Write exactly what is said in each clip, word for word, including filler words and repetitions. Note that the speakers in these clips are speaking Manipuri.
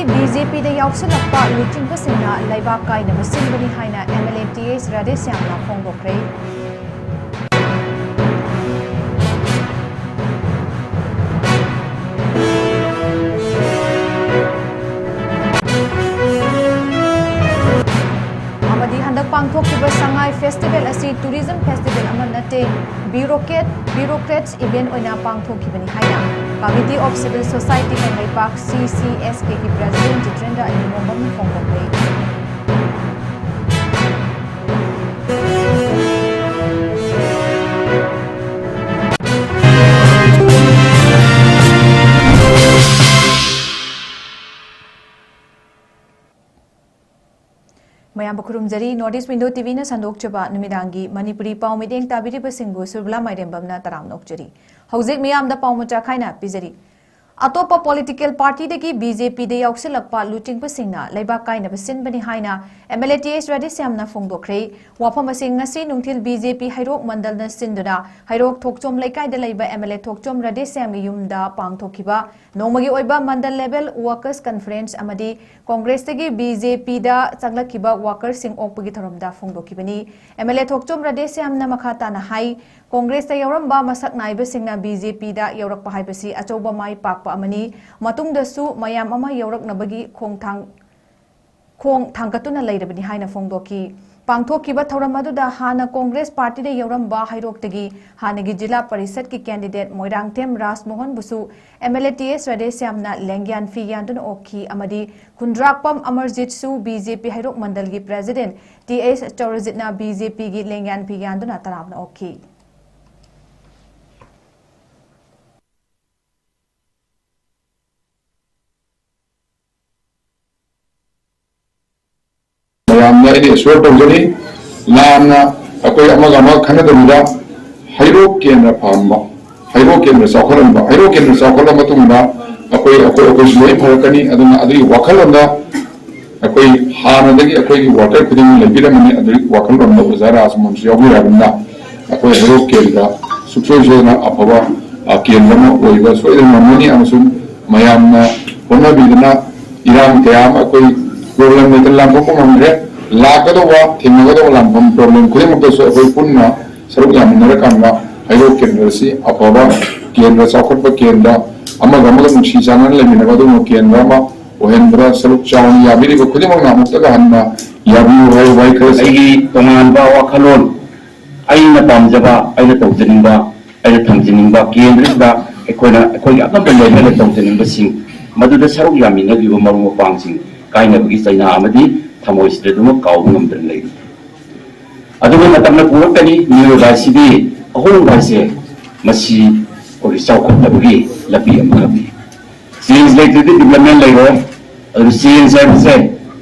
ꯕꯤ ꯖꯦ ꯄꯤꯗ ꯌꯥꯎꯁꯤꯜꯂꯛꯄ ꯂꯨꯆꯤꯡꯕꯁꯤꯡꯅ ꯂꯩꯕꯥꯛ ꯀꯥꯏꯅꯕ ꯁꯤꯟꯕꯅꯤ ꯍꯥꯏꯅ M L A T S ꯔꯥꯙꯦꯁ꯭ꯌꯥꯝꯅ ꯐꯣꯡꯗꯣꯛꯈ꯭ꯔꯦ꯫ ꯑꯃꯗꯤ ꯍꯟꯗꯛ ꯄꯥꯡꯊꯣꯛꯈꯤꯕ ꯁꯉꯥꯏ ꯐꯦꯁꯇꯤꯚꯦꯜ ꯑꯁꯤ ꯇꯨꯔꯤꯖꯝ ꯐꯦꯁꯇꯤꯚꯦꯜ ꯑꯃ ꯅꯠꯇꯦ, ꯕ꯭ꯌꯨꯔꯣꯀ꯭ꯔꯦꯠ, ꯕ꯭ꯌꯨꯔꯣꯀ꯭ꯔꯦꯠꯁ ꯏꯚꯦꯟꯠ ꯑꯣꯏꯅ ꯄꯥꯡꯊꯣꯛꯈꯤꯕꯅꯤ ꯍꯥꯏꯅ Committee of Civil Society Kangleipak, ꯁꯤ ꯁꯤ ꯑꯦꯁ ꯀꯦꯒꯤ ꯄ꯭ꯔꯦꯁꯤꯗꯦꯟꯠ ꯖꯤꯇꯦꯟꯗ꯭ꯔ ꯑꯅꯤꯃꯣꯝꯕꯝꯅ ꯐꯣꯡꯗꯣꯛꯂꯤ꯫ ꯃꯌꯥꯝꯕꯨ ꯈꯨꯔꯨꯝꯖꯔꯤ꯫ North East Window ꯇꯤ ꯚꯤꯅ ꯁꯟꯗꯣꯛꯆꯕ ꯅꯨꯃꯤꯗꯥꯡꯒꯤ ꯃꯅꯤꯄꯨꯔꯤ ꯄꯥꯎ ꯃꯤꯠꯌꯦꯡ ꯇꯥꯕꯤꯔꯤꯕꯁꯤꯡꯕꯨ ꯁꯨꯔꯕꯂꯥ ꯃꯥꯏꯔꯦꯝꯕꯝꯅ ꯇꯔꯥꯝꯅ ꯑꯣꯛꯆꯔꯤ꯫ ꯍꯧꯖꯤꯛ ꯃꯤꯌꯥꯝꯗ ꯄꯥꯎ ꯃꯆꯥ ꯈꯥꯏꯅ ꯄꯤꯖꯔꯤ꯫ ꯑꯇꯣꯞꯄ ꯄꯣꯂꯤꯇꯤꯀꯦꯜ ꯄꯥꯔꯇꯤꯗꯒꯤ ꯕꯤ ꯖꯦ ꯄꯤꯗ ꯌꯥꯎꯁꯤꯜꯂꯛꯄ ꯂꯨꯆꯤꯡꯕꯁꯤꯡꯅ ꯂꯩꯕꯥꯛ ꯀꯥꯏꯅꯕ ꯁꯤꯟꯕꯅꯤ ꯍꯥꯏꯅ M L A T S ꯔꯥꯙꯦꯁ꯭ꯌꯥꯝꯅ ꯐꯣꯡꯗꯣꯛꯈ꯭ꯔꯦ꯫ ꯋꯥꯐꯝ ꯑꯁꯤ ꯉꯁꯤ ꯅꯨꯡꯊꯤꯜ ꯕꯤ ꯖꯦ ꯄꯤ ꯍꯩꯔꯣꯛ ꯃꯟꯗꯜꯅ ꯁꯤꯟꯗꯨꯅ ꯍꯩꯔꯣꯛ ꯊꯣꯛꯆꯣꯝ ꯂꯩꯀꯥꯏꯗ ꯂꯩꯕ ꯑꯦꯝ ꯑꯦꯜ ꯑꯦ ꯊꯣꯛꯆꯣꯝ ꯔꯥꯙꯦꯁ꯭ꯌꯥꯝꯒꯤ ꯌꯨꯝꯗ ꯄꯥꯡꯊꯣꯛꯈꯤꯕ ꯅꯣꯡꯃꯒꯤ ꯑꯣꯏꯕ ꯃꯟꯗꯜ ꯂꯦꯚꯦꯜ ꯋꯥꯔꯀꯔꯁ ꯀꯟꯐꯔꯦꯟꯁ ꯑꯃꯗꯤ ꯀꯣꯡꯒ꯭ꯔꯦꯁꯇꯒꯤ ꯕꯤ ꯖꯦ ꯄꯤꯗ ꯆꯪꯂꯛꯈꯤꯕ ꯋꯥꯔꯀꯔꯁꯤꯡ ꯑꯣꯛꯄꯒꯤ ꯊꯧꯔꯝꯗ ꯐꯣꯡꯗꯣꯛꯈꯤꯕꯅꯤ꯫ ꯑꯦꯝ ꯑꯦꯜ ꯑꯦ ꯊꯣꯛꯆꯣꯝ ꯔꯥꯙꯦꯁ꯭ꯌꯥꯝꯅ ꯃꯈꯥ ꯇꯥꯅ ꯍꯥꯏ, ꯀꯣꯡꯒ꯭ꯔꯦꯁꯇ ꯌꯥꯎꯔꯝꯕ ꯃꯁꯛ ꯅꯥꯏꯕꯁꯤꯡꯅ ꯕꯤ ꯖꯦ ꯄꯤꯗ ꯌꯥꯎꯔꯛꯄ ꯍꯥꯏꯕꯁꯤ ꯑꯆꯧꯕ ꯃꯥꯏ ꯄꯥꯛꯄ ꯑꯃꯅꯤ꯫ ꯃꯇꯨꯡꯗꯁꯨ ꯃꯌꯥꯝ ꯑꯃ ꯌꯥꯎꯔꯛꯅꯕꯒꯤ ꯈꯣꯡꯊꯥꯡ, ꯈꯣꯡ ꯊꯥꯡꯒꯠꯇꯨꯅ ꯂꯩꯔꯕꯅꯤ ꯍꯥꯏꯅ ꯐꯣꯡꯗꯣꯛꯈꯤ꯫ ꯄꯥꯡꯊꯣꯛꯈꯤꯕ ꯊꯧꯔꯝ ꯑꯗꯨꯗ ꯍꯥꯟꯅ ꯀꯣꯡꯒ꯭ꯔꯦꯁ ꯄꯥꯔꯇꯤꯗ ꯌꯥꯎꯔꯝꯕ ꯍꯩꯔꯣꯛꯇꯒꯤ ꯍꯥꯟꯅꯒꯤ ꯖꯤꯂꯥ ꯄꯔꯤꯁꯠꯀꯤ ꯀꯦꯟꯗꯤꯗꯦꯠ ꯃꯣꯏꯔꯥꯡꯊꯦꯝ ꯔꯥꯖꯃꯣꯍꯟꯕꯨꯁꯨ M L A T S ꯔꯥꯙꯦꯁ꯭ꯌꯥꯝꯅ ꯂꯦꯡꯌꯥꯟ ꯐꯤ ꯌꯥꯟꯗꯨꯅ ꯑꯣꯛꯈꯤ ꯑꯃꯗꯤ ꯈꯨꯟꯗ꯭ꯔꯥꯛꯄꯝ ꯑꯃꯔꯖꯤꯠꯁꯨ ꯕꯤ ꯖꯦ ꯄꯤ ꯍꯩꯔꯣꯛ ꯃꯟꯗꯜꯒꯤ ꯄ꯭ꯔꯦꯁꯤꯗꯦꯟꯠ ꯇꯤ ꯑꯦꯁ ꯆꯧꯔꯖꯤꯠꯅ ꯕꯤ ꯖꯦ ꯄꯤꯒꯤ ꯂꯦꯡꯌꯥꯟ ꯐꯤ ꯌꯥꯟꯗꯨꯅ ꯇꯔꯥꯝꯅ ꯑꯣꯛꯈꯤ꯫ ꯃꯌꯥꯝꯅ ꯑꯩꯅ ꯑꯦꯁꯣꯔ ꯇꯧꯖꯔꯤ, ꯂꯥꯟꯅ ꯑꯩꯈꯣꯏ ꯑꯃꯒ ꯑꯃꯒ ꯈꯟꯅꯗꯕꯤꯗ ꯍꯩꯔꯣꯛ ꯀꯦꯟꯗ꯭ꯔ ꯐꯍꯟꯕ, ꯍꯩꯔꯣꯛ ꯀꯦꯟꯗ꯭ꯔ ꯆꯥꯎꯈꯠꯍꯟꯕ, ꯍꯩꯔꯣꯛ ꯀꯦꯟꯗ꯭ꯔ ꯆꯥꯎꯈꯠꯂ ꯃꯇꯨꯡꯗ ꯑꯩꯈꯣꯏ, ꯑꯩꯈꯣꯏ, ꯑꯩꯈꯣꯏꯁꯨ ꯂꯣꯏ ꯐꯔꯛꯀꯅꯤ꯫ ꯑꯗꯨꯅ ꯑꯗꯨꯒꯤ ꯋꯥꯈꯜꯂꯣꯟꯗ ꯑꯩꯈꯣꯏ ꯍꯥꯟꯅꯗꯒꯤ ꯑꯩꯈꯣꯏꯒꯤ ꯋꯥꯔꯀꯔ ꯈꯨꯗꯤꯡꯃꯛ ꯂꯩꯕꯤꯔꯝꯃꯅꯤ꯫ ꯑꯗꯨꯒꯤ ꯋꯥꯈꯜꯂꯣꯟꯗ ꯑꯣꯖꯥ ꯔꯥꯖꯃꯣꯍꯟꯁꯨ ꯌꯥꯎꯕꯤꯔꯕꯅꯤꯅ ꯑꯩꯈꯣꯏ ꯍꯩꯔꯣꯛ ꯀꯦꯟꯗ꯭ꯔ ꯁꯨꯡꯁꯣꯏ ꯁꯣꯏꯗꯅ ꯑꯐꯕ, ꯑ, ꯀꯦꯟꯗ꯭ꯔ ꯑꯃ ꯑꯣꯏꯕ ꯁꯣꯏꯗꯅ ꯉꯝꯒꯅꯤ꯫ ꯑꯃꯁꯨꯡ ꯃꯌꯥꯝꯅ ꯍꯣꯠꯅꯕꯤꯗꯨꯅ ꯏꯔꯥꯡ ꯀꯌꯥ ꯑꯃ ꯑꯩꯈꯣꯏ ꯄ꯭ꯔꯣꯕ꯭ꯂꯦꯝ ꯂꯩꯇꯅ ꯂꯥꯟꯊꯣꯛꯄ ꯉꯝꯗ꯭ꯔꯦ꯫ ꯂꯥꯛꯀꯗꯧꯕ, ꯊꯦꯡꯅꯒꯗꯧꯕ ꯂꯥꯟꯐꯝ ꯄ꯭ꯔꯣꯕ꯭ꯂꯦꯝ ꯈꯨꯗꯤꯡꯃꯛꯇꯁꯨ ꯑꯩꯈꯣꯏ ꯄꯨꯟꯅ ꯁꯔꯨꯛ ꯌꯥꯃꯤꯟꯅꯔꯀꯥꯟꯗ ꯍꯩꯔꯣꯛ ꯀꯦꯟꯗ꯭ꯔ ꯑꯁꯤ ꯑꯐꯕ ꯀꯦꯟꯗ꯭ꯔ, ꯆꯥꯎꯈꯠꯄ ꯀꯦꯟꯗ꯭ꯔ, ꯑꯃꯒ ꯑꯃꯒ ꯅꯨꯡꯁꯤ ꯆꯥꯟꯅꯅ ꯂꯩꯃꯤꯟꯅꯕ ꯑꯗꯨꯒꯨꯝꯕ ꯀꯦꯟꯗ꯭ꯔ ꯑꯃ ꯑꯣꯏꯍꯟꯕꯗ ꯁꯔꯨꯛ ꯆꯥꯎꯅ ꯌꯥꯕꯤꯔꯤꯕ ꯈꯨꯗꯤꯡꯃꯛꯅ ꯑꯃꯨꯛꯇꯒ ꯍꯟꯅ ꯌꯥꯕꯤꯌꯨ ꯍꯥꯏꯕ ꯋꯥꯍꯩ ꯈꯔ ꯁꯤ ꯑꯩꯒꯤ ꯇꯣꯉꯥꯟꯕ ꯋꯥꯈꯜꯂꯣꯟ, ꯑꯩꯅ ꯄꯥꯝꯖꯕ, ꯑꯩꯅ ꯇꯧꯖꯅꯤꯡꯕ, ꯑꯩꯅ ꯊꯝꯖꯅꯤꯡꯕ ꯀꯦꯟꯗ꯭ꯔꯁꯤꯗ ꯑꯩꯈꯣꯏꯅ, ꯑꯩꯈꯣꯏꯒꯤ ꯑꯉꯝꯕ level ꯇꯧꯖꯅꯤꯡꯕꯁꯤꯡ ꯃꯗꯨꯗ ꯁꯔꯨꯛ ꯌꯥꯃꯤꯟꯅꯈꯤꯕ ꯃꯔꯨꯞ ꯃꯄꯥꯡꯁꯤꯡ ꯀꯥꯏꯅꯕꯒꯤ ꯆꯩꯅꯥ ꯑꯃꯗꯤ ꯊꯃꯣꯏꯁꯤꯗ ꯑꯗꯨꯃꯛ ꯀꯥꯎꯕ ꯉꯝꯗꯅ ꯂꯩꯔꯤ꯫ ꯑꯗꯨꯕꯨ ꯃꯇꯝꯅ ꯄꯨꯔꯛꯀꯅꯤ꯫ ꯃꯤꯑꯣꯏꯕ ꯍꯥꯏꯁꯤꯗꯤ ꯑꯍꯣꯡꯕ ꯍꯥꯏꯁꯦ ꯃꯁꯤ ꯑꯩꯈꯣꯏꯒꯤ ꯆꯥꯎꯈꯠꯅꯕꯒꯤ ꯂꯝꯕꯤ ꯑꯃꯈꯛꯅꯤ꯫ Change ꯂꯩꯇ꯭ꯔꯗꯤ development ꯂꯩꯔꯣꯏ꯫ ꯑꯗꯨ change ꯍꯥꯏꯕꯁꯦ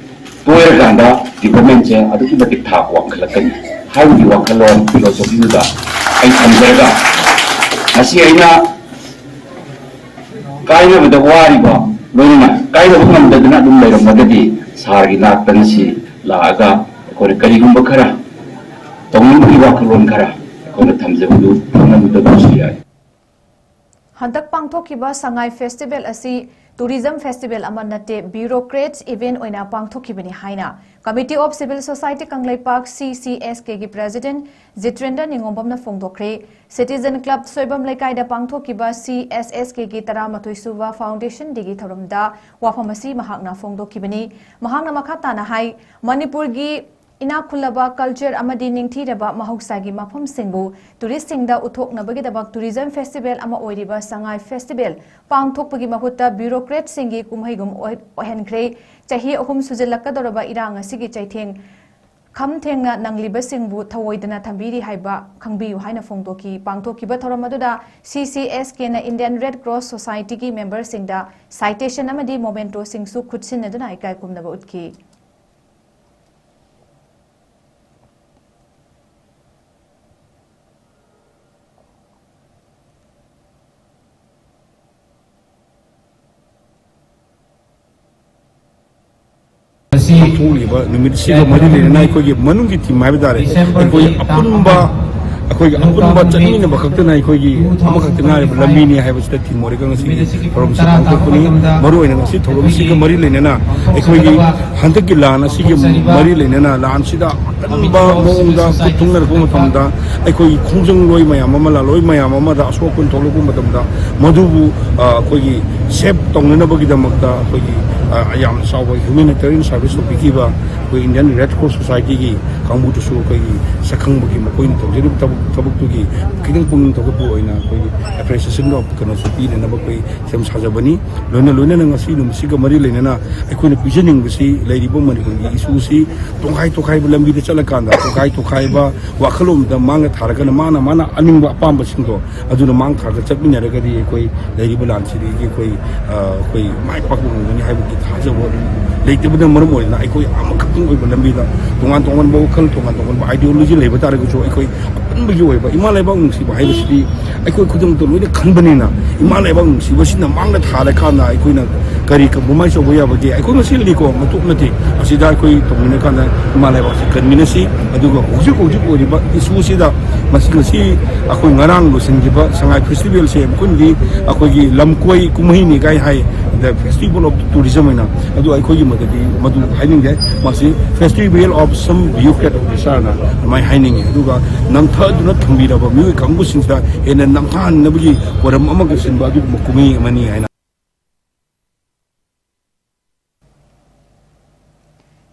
ꯇꯣꯏꯔꯀꯥꯟꯗ developmentꯁꯦ ꯑꯗꯨꯛꯀꯤ ꯃꯇꯤꯛ ꯊꯥꯛ ꯋꯥꯡꯈꯠꯂꯛꯀꯅꯤ ꯍꯥꯏꯕꯒꯤ ꯋꯥꯈꯜꯂꯣꯟ philosophyꯗꯨꯗ ꯑꯩ ꯊꯝꯖꯔꯒ, ꯉꯁꯤ ꯑꯩꯅ ꯀꯥꯏꯅꯕꯗ ꯋꯥꯔꯤꯕ ꯂꯣꯏꯅꯅ ꯀꯥꯏꯅꯕ ꯉꯝꯗꯗꯅ ꯑꯗꯨꯝ ꯂꯩꯔꯝꯃꯒꯗꯤ ꯁꯥꯔꯒꯤ ꯅꯥꯛꯇ ꯉꯁꯤ ꯂꯥꯛꯑꯒ ꯑꯩꯈꯣꯏꯅ ꯀꯔꯤꯒꯨꯝꯕ ꯈꯔ ꯇꯧꯅꯤꯡꯕꯒꯤ ꯋꯥꯈꯜꯂꯣꯟ ꯈꯔ ꯑꯩꯈꯣꯏꯅ ꯊꯝꯖꯕꯗꯨ ꯐꯪꯂꯝꯗꯕꯁꯨ ꯌꯥꯏ꯫ ꯍꯟꯗꯛ ꯄꯥꯡꯊꯣꯛꯈꯤꯕ ꯁꯉꯥꯏ ꯐꯦꯁꯇꯤꯚꯦꯜ ꯑꯁꯤ ꯇꯨꯔꯤꯖꯝ ꯐꯦꯁꯇꯤꯚꯦꯜ ꯑꯃ ꯅꯠꯇꯦ, bureaucrats event ꯑꯣꯏꯅ ꯄꯥꯡꯊꯣꯛꯈꯤꯕꯅꯤ ꯍꯥꯏꯅ Committee of Civil Society Kangleipak, C C S K ꯒꯤ President Jitendra ꯅꯤꯉꯣꯝꯕꯝꯅ ꯐꯣꯡꯗꯣꯛꯈ꯭ꯔꯦ꯫ Citizen Club Soibam ꯂꯩꯀꯥꯏꯗ ꯄꯥꯡꯊꯣꯛꯈꯤꯕ C S S K ꯒꯤ ꯇꯔꯥꯃꯥꯊꯣꯏ ꯁꯨꯕ Foundation Dayꯒꯤ ꯊꯧꯔꯝꯗ ꯋꯥꯐꯝ ꯑꯁꯤ ꯃꯍꯥꯛꯅ ꯐꯣꯡꯗꯣꯛꯈꯤꯕꯅꯤ꯫ ꯃꯍꯥꯛꯅ ꯃꯈꯥ ꯇꯥꯅ ꯍꯥꯏ, ꯃꯅꯤꯄꯨꯔꯒꯤ ꯏꯅꯥꯛ ꯈꯨꯜꯂꯕ culture ꯑꯃꯗꯤ ꯅꯤꯡꯊꯤꯔꯕ ꯃꯍꯧꯁꯥꯒꯤ ꯃꯐꯝꯁꯤꯡꯕꯨ touristꯁꯤꯡꯗ ꯎꯠꯊꯣꯛꯅꯕꯒꯤꯗꯃꯛ tourism festival ꯑꯃ ꯑꯣꯏꯔꯤꯕ ꯁꯉꯥꯏ festival ꯄꯥꯡꯊꯣꯛꯄꯒꯤ ꯃꯍꯨꯠꯇ bureaucratꯁꯤꯡꯒꯤ ꯀꯨꯝꯍꯩꯒꯨꯝ ꯑꯣꯏ-, ꯑꯣꯏꯍꯟꯈ꯭ꯔꯦ꯫ ꯆꯍꯤ ꯑꯍꯨꯝ ꯁꯨꯖꯤꯜꯂꯛꯀꯗꯧꯔꯕ ꯏꯔꯥꯡ ꯑꯁꯤꯒꯤ ꯆꯩꯊꯦꯡ ꯈꯝ ꯊꯦꯡꯅ ꯅꯪꯂꯤꯕꯁꯤꯡꯕꯨ ꯊꯑꯣꯏꯗꯅ ꯊꯝꯕꯤꯔꯤ ꯍꯥꯏꯕ ꯈꯪꯕꯤꯌꯨ ꯍꯥꯏꯅ ꯐꯣꯡꯗꯣꯛꯈꯤ꯫ ꯄꯥꯡꯊꯣꯛꯈꯤꯕ ꯊꯧꯔꯝ ꯑꯗꯨꯗ C C S Kꯅ Indian Red Cross Societyꯒꯤ memberꯁꯤꯡꯗ citation ꯑꯃꯗꯤ mementoꯁꯤꯡꯁꯨ ꯈꯨꯠꯁꯤꯟꯅꯗꯨꯅ ꯏꯀꯥꯏ ꯈꯨꯝꯅꯕ ꯎꯠꯈꯤ꯫ ꯃꯁꯤ ꯊꯣꯛꯂꯤꯕ ꯅꯨꯃꯤꯠꯁꯤꯒ ꯃꯔꯤ ꯂꯩꯅꯅ ꯑꯩꯈꯣꯏꯒꯤ ꯃꯅꯨꯡꯒꯤ ꯊꯤꯝ ꯍꯥꯏꯕ ꯇꯥꯔꯦ, ꯑꯩꯈꯣꯏ ꯑꯄꯨꯟꯕ ꯑꯩꯈꯣꯏꯒꯤ ꯑꯄꯨꯟꯕ ꯆꯠꯃꯤꯟꯅꯕ ꯈꯛꯇꯅ ꯑꯩꯈꯣꯏꯒꯤ ꯑꯃꯈꯛꯇ ꯉꯥꯏꯔꯤꯕ ꯂꯝꯕꯤꯅꯤ ꯍꯥꯏꯕꯁꯤꯗ ꯊꯤꯡꯃꯣꯔꯒ ꯉꯁꯤꯒꯤ ꯊꯧꯔꯝꯁꯤ ꯄꯥꯡꯊꯣꯛꯄꯅꯤ꯫ ꯃꯔꯨꯑꯣꯏꯅ ꯉꯁꯤ ꯊꯧꯔꯝꯁꯤꯒ ꯃꯔꯤ ꯂꯩꯅꯅ ꯑꯩꯈꯣꯏꯒꯤ ꯍꯟꯗꯛꯀꯤ ꯂꯥꯟ ꯑꯁꯤꯒꯤ ꯃꯔꯤ ꯂꯩꯅꯅ ꯂꯥꯟꯁꯤꯗ ꯑꯀꯟꯕ ꯃꯑꯣꯡꯗ ꯈꯨꯠ ꯊꯨꯡꯅꯔꯛꯄ ꯃꯇꯝꯗ ꯑꯩꯈꯣꯏꯒꯤ ꯈꯣꯡꯖꯪꯂꯣꯏ ꯃꯌꯥꯝ ꯑꯃ, ꯂꯥꯜꯂꯣꯏ ꯃꯌꯥꯝ ꯑꯃꯗ ꯑꯁꯣꯛ ꯑꯄꯟ ꯊꯣꯛꯂꯛꯄ ꯃꯇꯝꯗ ꯃꯗꯨꯕꯨ, ꯑ, ꯑꯩꯈꯣꯏꯒꯤ ꯁꯦꯞ ꯇꯧꯅꯅꯕꯒꯤꯗꯃꯛꯇ ꯑꯩꯈꯣꯏꯒꯤ, ꯑ, ꯌꯥꯝꯅ ꯆꯥꯎꯕ humanitarian service ꯇꯧꯕꯤꯈꯤꯕ ꯑꯩꯈꯣꯏ Indian Red Cross Society ꯒꯤ ꯀꯥꯡꯕꯨꯗꯨꯁꯨ ꯑꯩꯈꯣꯏꯒꯤ ꯁꯛꯈꯪꯕꯒꯤ ꯃꯈꯣꯏꯅ ꯇꯧꯖꯔꯤꯕ ꯊꯕꯛ, ꯊꯕꯛꯇꯨꯒꯤ ꯈꯤꯇꯪ ꯄꯨꯛꯅꯤꯡ ꯊꯧꯒꯠꯄ ꯑꯣꯏꯅ ꯑꯩꯈꯣꯏꯒꯤ appreciation ꯀꯩꯅꯣꯁꯨ ꯄꯤꯅꯅꯕ ꯑꯩꯈꯣꯏ ꯁꯦꯝ ꯁꯥꯖꯕꯅꯤ꯫ ꯂꯣꯏꯅ ꯂꯣꯏꯅꯅ ꯉꯁꯤ ꯅꯨꯃꯤꯠꯁꯤꯒ ꯃꯔꯤ ꯂꯩꯅꯅ ꯑꯩꯈꯣꯏꯅ ꯄꯤꯖꯅꯤꯡꯕꯁꯤ ꯂꯩꯔꯤꯕ ꯃꯅꯤꯄꯨꯔꯒꯤ issue ꯁꯤ ꯇꯣꯈꯥꯏ ꯇꯣꯈꯥꯏꯕ ꯂꯝꯕꯤꯗ ꯆꯠꯂꯀꯥꯟꯗ, ꯇꯣꯈꯥꯏ ꯇꯣꯈꯥꯏꯕ ꯋꯥꯈꯜꯂꯣꯟꯗ ꯃꯥꯡꯅ ꯊꯥꯔꯒꯅ ꯃꯥꯅ ꯃꯥꯅ ꯑꯅꯤꯡꯕ ꯑꯄꯥꯝꯕꯁꯤꯡꯗꯣ ꯑꯗꯨꯅ ꯃꯥꯡ ꯊꯥꯔꯒ ꯆꯠꯃꯤꯟꯅꯔꯒꯗꯤ ꯑꯩꯈꯣꯏ ꯂꯩꯔꯤꯕ ꯂꯥꯟꯁꯤꯗꯒꯤ ꯑꯩꯈꯣꯏ, ꯑ, ꯑꯩꯈꯣꯏ ꯃꯥꯏ ꯄꯥꯛꯄ ꯉꯝꯒꯅꯤ ꯍꯥꯏꯕꯒꯤ ꯊꯥꯖꯕ ꯂꯩꯇꯕꯅ ꯃꯔꯝ ꯑꯣꯏꯗꯨꯅ ꯑꯩꯈꯣꯏ ꯑꯃꯈꯛꯇꯪ ꯑꯣꯏꯕ ꯂꯝꯕꯤꯗ ꯇꯣꯉꯥꯟ ꯇꯣꯉꯥꯟꯕ ꯋꯥꯈꯜ, ꯇꯣꯉꯥꯟ ꯇꯣꯉꯥꯟꯕ ideology ꯂꯩꯕ ꯇꯥꯔꯒꯁꯨ ꯑꯩꯈꯣꯏ ꯑꯄꯨꯟꯕꯒꯤ ꯑꯣꯏꯕ ꯏꯃꯥ ꯂꯩꯕꯥꯛ ꯅꯨꯡꯁꯤꯕ ꯍꯥꯏꯕꯁꯤꯗꯤ ꯑꯩꯈꯣꯏ ꯈꯨꯗꯤꯡꯃꯛꯇ ꯂꯣꯏꯅ ꯈꯟꯕꯅꯤꯅ, ꯏꯃꯥ ꯂꯩꯕꯥꯛ ꯅꯨꯡꯁꯤꯕꯁꯤꯅ ꯃꯥꯡꯗ ꯊꯥꯔꯀꯥꯟꯗ ꯑꯩꯈꯣꯏꯅ ꯀꯔꯤ compromise ꯇꯧꯕ ꯌꯥꯕꯒꯦ? ꯑꯩꯈꯣꯏ ꯃꯁꯦꯜꯗꯤꯀꯣ ꯃꯇꯣꯛ ꯅꯠꯇꯦ꯫ ꯑꯁꯤꯗ ꯑꯩꯈꯣꯏ ꯇꯧꯃꯤꯟꯅ ꯀꯥꯟꯗ ꯏꯃꯥ ꯂꯩꯕꯥꯛꯁꯤ ꯀꯟꯃꯤꯟꯅꯁꯤ꯫ ꯑꯗꯨꯒ ꯍꯧꯖꯤꯛ ꯍꯧꯖꯤꯛ ꯑꯣꯏꯔꯤꯕ issue ꯁꯤꯗ ꯃꯁꯤ, ꯉꯁꯤ ꯑꯩꯈꯣꯏ ꯉꯔꯥꯡ ꯂꯣꯏꯁꯤꯟꯈꯤꯕ ꯁꯉꯥꯏ festival ꯁꯦ ꯑꯩꯈꯣꯏꯅꯗꯤ ꯑꯩꯈꯣꯏꯒꯤ ꯂꯝꯀꯣꯏ ꯀꯨꯝꯍꯩꯅꯤ ꯀꯥꯏ ꯍꯥꯏ, the festival of tourism ꯍꯥꯏꯅ꯫ ꯑꯗꯨ ꯑꯩꯈꯣꯏꯒꯤ ꯃꯗꯨꯗꯤ ꯃꯗꯨ ꯍꯥꯏꯅꯤꯡꯗꯦ꯫ ꯃꯁꯤ festival of some bureaucrat officer ꯅ ꯑꯗꯨꯃꯥꯏꯅ ꯍꯥꯏꯅꯤꯡꯉꯤ꯫ ꯑꯗꯨꯒ ꯅꯝꯊꯗꯨꯅ ꯊꯝꯕꯤꯔꯕ ꯃꯤꯑꯣꯏ ꯀꯥꯡꯕꯨꯁꯤꯡꯁꯤꯗ ꯍꯦꯟꯅ ꯅꯝꯊꯍꯟꯅꯕꯒꯤ ꯋꯥꯔꯝ ꯑꯃꯒ ꯆꯦꯟꯕ ꯑꯗꯨꯒꯨꯝꯕ ꯀꯨꯝꯍꯩ ꯑꯃꯅꯤ ꯍꯥꯏꯅ꯫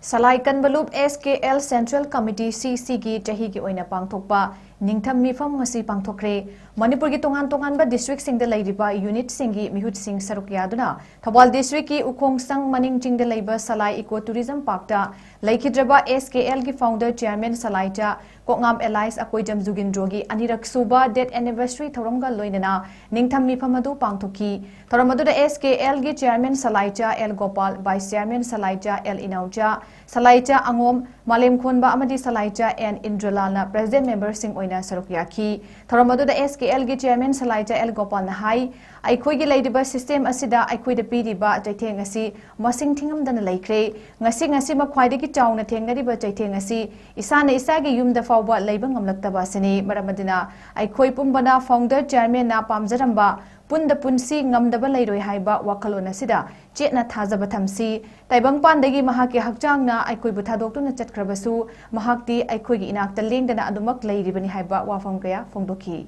ꯁꯂꯥꯏ ꯀꯟꯕ ꯂꯨꯞ S K L Central Committee, C C ꯒꯤ ꯆꯍꯤꯒꯤ ꯑꯣꯏꯅ ꯄꯥꯡꯊꯣꯛꯄ ꯅꯤꯡꯊꯝ ꯃꯤꯐꯝ ꯉꯁꯤ ꯄꯥꯡꯊꯣꯛꯈ꯭ꯔꯦ꯫ ꯃꯅꯤꯄꯨꯔꯒꯤ ꯇꯣꯉꯥꯟ ꯇꯣꯉꯥꯟꯕ district ꯁꯤꯡꯗ ꯂꯩꯔꯤꯕ unit ꯁꯤꯡꯒꯤ ꯃꯤꯍꯨꯠꯁꯤꯡ ꯁꯔꯨꯛ ꯌꯥꯗꯨꯅ ꯊꯧꯕꯥꯜ district ꯀꯤ ꯎꯈꯣꯡꯁꯪ ꯃꯅꯤꯡ ꯆꯤꯡꯗ ꯂꯩꯕ ꯁꯂꯥꯏ Eco Tourism Park ꯇ ꯂꯩꯈꯤꯗ꯭ꯔꯕ S K L ꯒꯤ founder chairman ꯁꯂꯥꯏꯆꯥ ꯀꯣꯛꯉꯥꯝ alias ꯑꯀꯣꯏꯖꯝ ꯖꯨꯒꯤꯟꯗ꯭ꯔꯣꯒꯤ ꯑꯅꯤꯔꯛ ꯁꯨꯕ death anniversary ꯊꯧꯔꯝꯒ ꯂꯣꯏꯅꯅ ꯅꯤꯡꯊꯝ ꯃꯤꯐꯝ ꯑꯗꯨ ꯄꯥꯡꯊꯣꯛꯈꯤ꯫ ꯊꯧꯔꯝ ꯑꯗꯨꯗ S K L ꯒꯤ chairman ꯁꯂꯥꯏꯆꯥ L Gopal, vice chairman ꯁꯂꯥꯏꯆꯥ L ꯏꯅꯥꯎꯆꯥ, ꯁꯂꯥꯏꯆꯥ ꯑꯉꯣꯝ, ꯃꯥꯂꯦꯝ ꯈꯣꯟꯕ ꯑꯃꯗꯤ ꯁꯂꯥꯏꯆꯥ N ꯏꯟꯗ꯭ꯔꯂꯥꯜꯅ president member ꯁꯤꯡ ꯑꯣꯏꯅ ꯁꯔꯨꯛ ꯌꯥꯈꯤ꯫ ꯊꯧꯔꯝ ꯑꯗꯨꯗ S K L ꯒꯤ chairman ꯁꯂꯥꯏꯆꯥ L ꯒꯣꯄꯥꯜꯅ ꯍꯥꯏ, ꯑꯩꯈꯣꯏꯒꯤ ꯂꯩꯔꯤꯕ system ꯑꯁꯤꯗ ꯑꯩꯈꯣꯏꯗ ꯄꯤꯔꯤꯕ ꯆꯩꯊꯦꯡ ꯑꯁꯤ ꯃꯁꯤꯡ ꯊꯤꯉꯝꯗꯅ ꯂꯩꯈ꯭ꯔꯦ꯫ ꯉꯁꯤ, ꯉꯁꯤꯃꯛ ꯈ꯭ꯋꯥꯏꯗꯒꯤ ꯆꯥꯎꯅ ꯊꯦꯡꯅꯔꯤꯕ ꯆꯩꯊꯦꯡ ꯑꯁꯤ ꯏꯁꯥꯅ ꯏꯁꯥꯒꯤ ꯌꯨꯝꯗ ꯐꯥꯎ ꯐꯥꯎꯕ ꯂꯩꯕ ꯉꯝꯂꯛꯇꯕ ꯑꯁꯤꯅꯤ꯫ ꯃꯔꯝ ꯑꯗꯨꯅ ꯑꯩꯈꯣꯏ ꯄꯨꯝꯕꯅ founder chairmanꯅ ꯄꯥꯝꯖꯔꯝꯕ ꯄꯨꯟꯗ ꯄꯨꯟꯁꯤ ꯉꯝꯗꯕ ꯂꯩꯔꯣꯏ ꯍꯥꯏꯕ ꯋꯥꯈꯜꯂꯣꯟ ꯑꯁꯤꯗ ꯆꯦꯠꯅ ꯊꯥꯖꯕ ꯊꯝꯁꯤ꯫ ꯇꯥꯏꯕꯪꯄꯥꯟꯗꯒꯤ ꯃꯍꯥꯛꯀꯤ ꯍꯛꯆꯥꯡꯅ ꯑꯩꯈꯣꯏꯕꯨ ꯊꯥꯗꯣꯛꯇꯨꯅ ꯆꯠꯈ꯭ꯔꯕꯁꯨ, ꯃꯍꯥꯛꯇꯤ ꯑꯩꯈꯣꯏꯒꯤ ꯏꯅꯥꯛꯇ ꯂꯦꯡꯗꯅ ꯑꯗꯨꯃꯛ ꯂꯩꯔꯤꯕꯅꯤ ꯍꯥꯏꯕ ꯋꯥꯐꯝ ꯀꯌꯥ ꯐꯣꯡꯗꯣꯛꯈꯤ꯫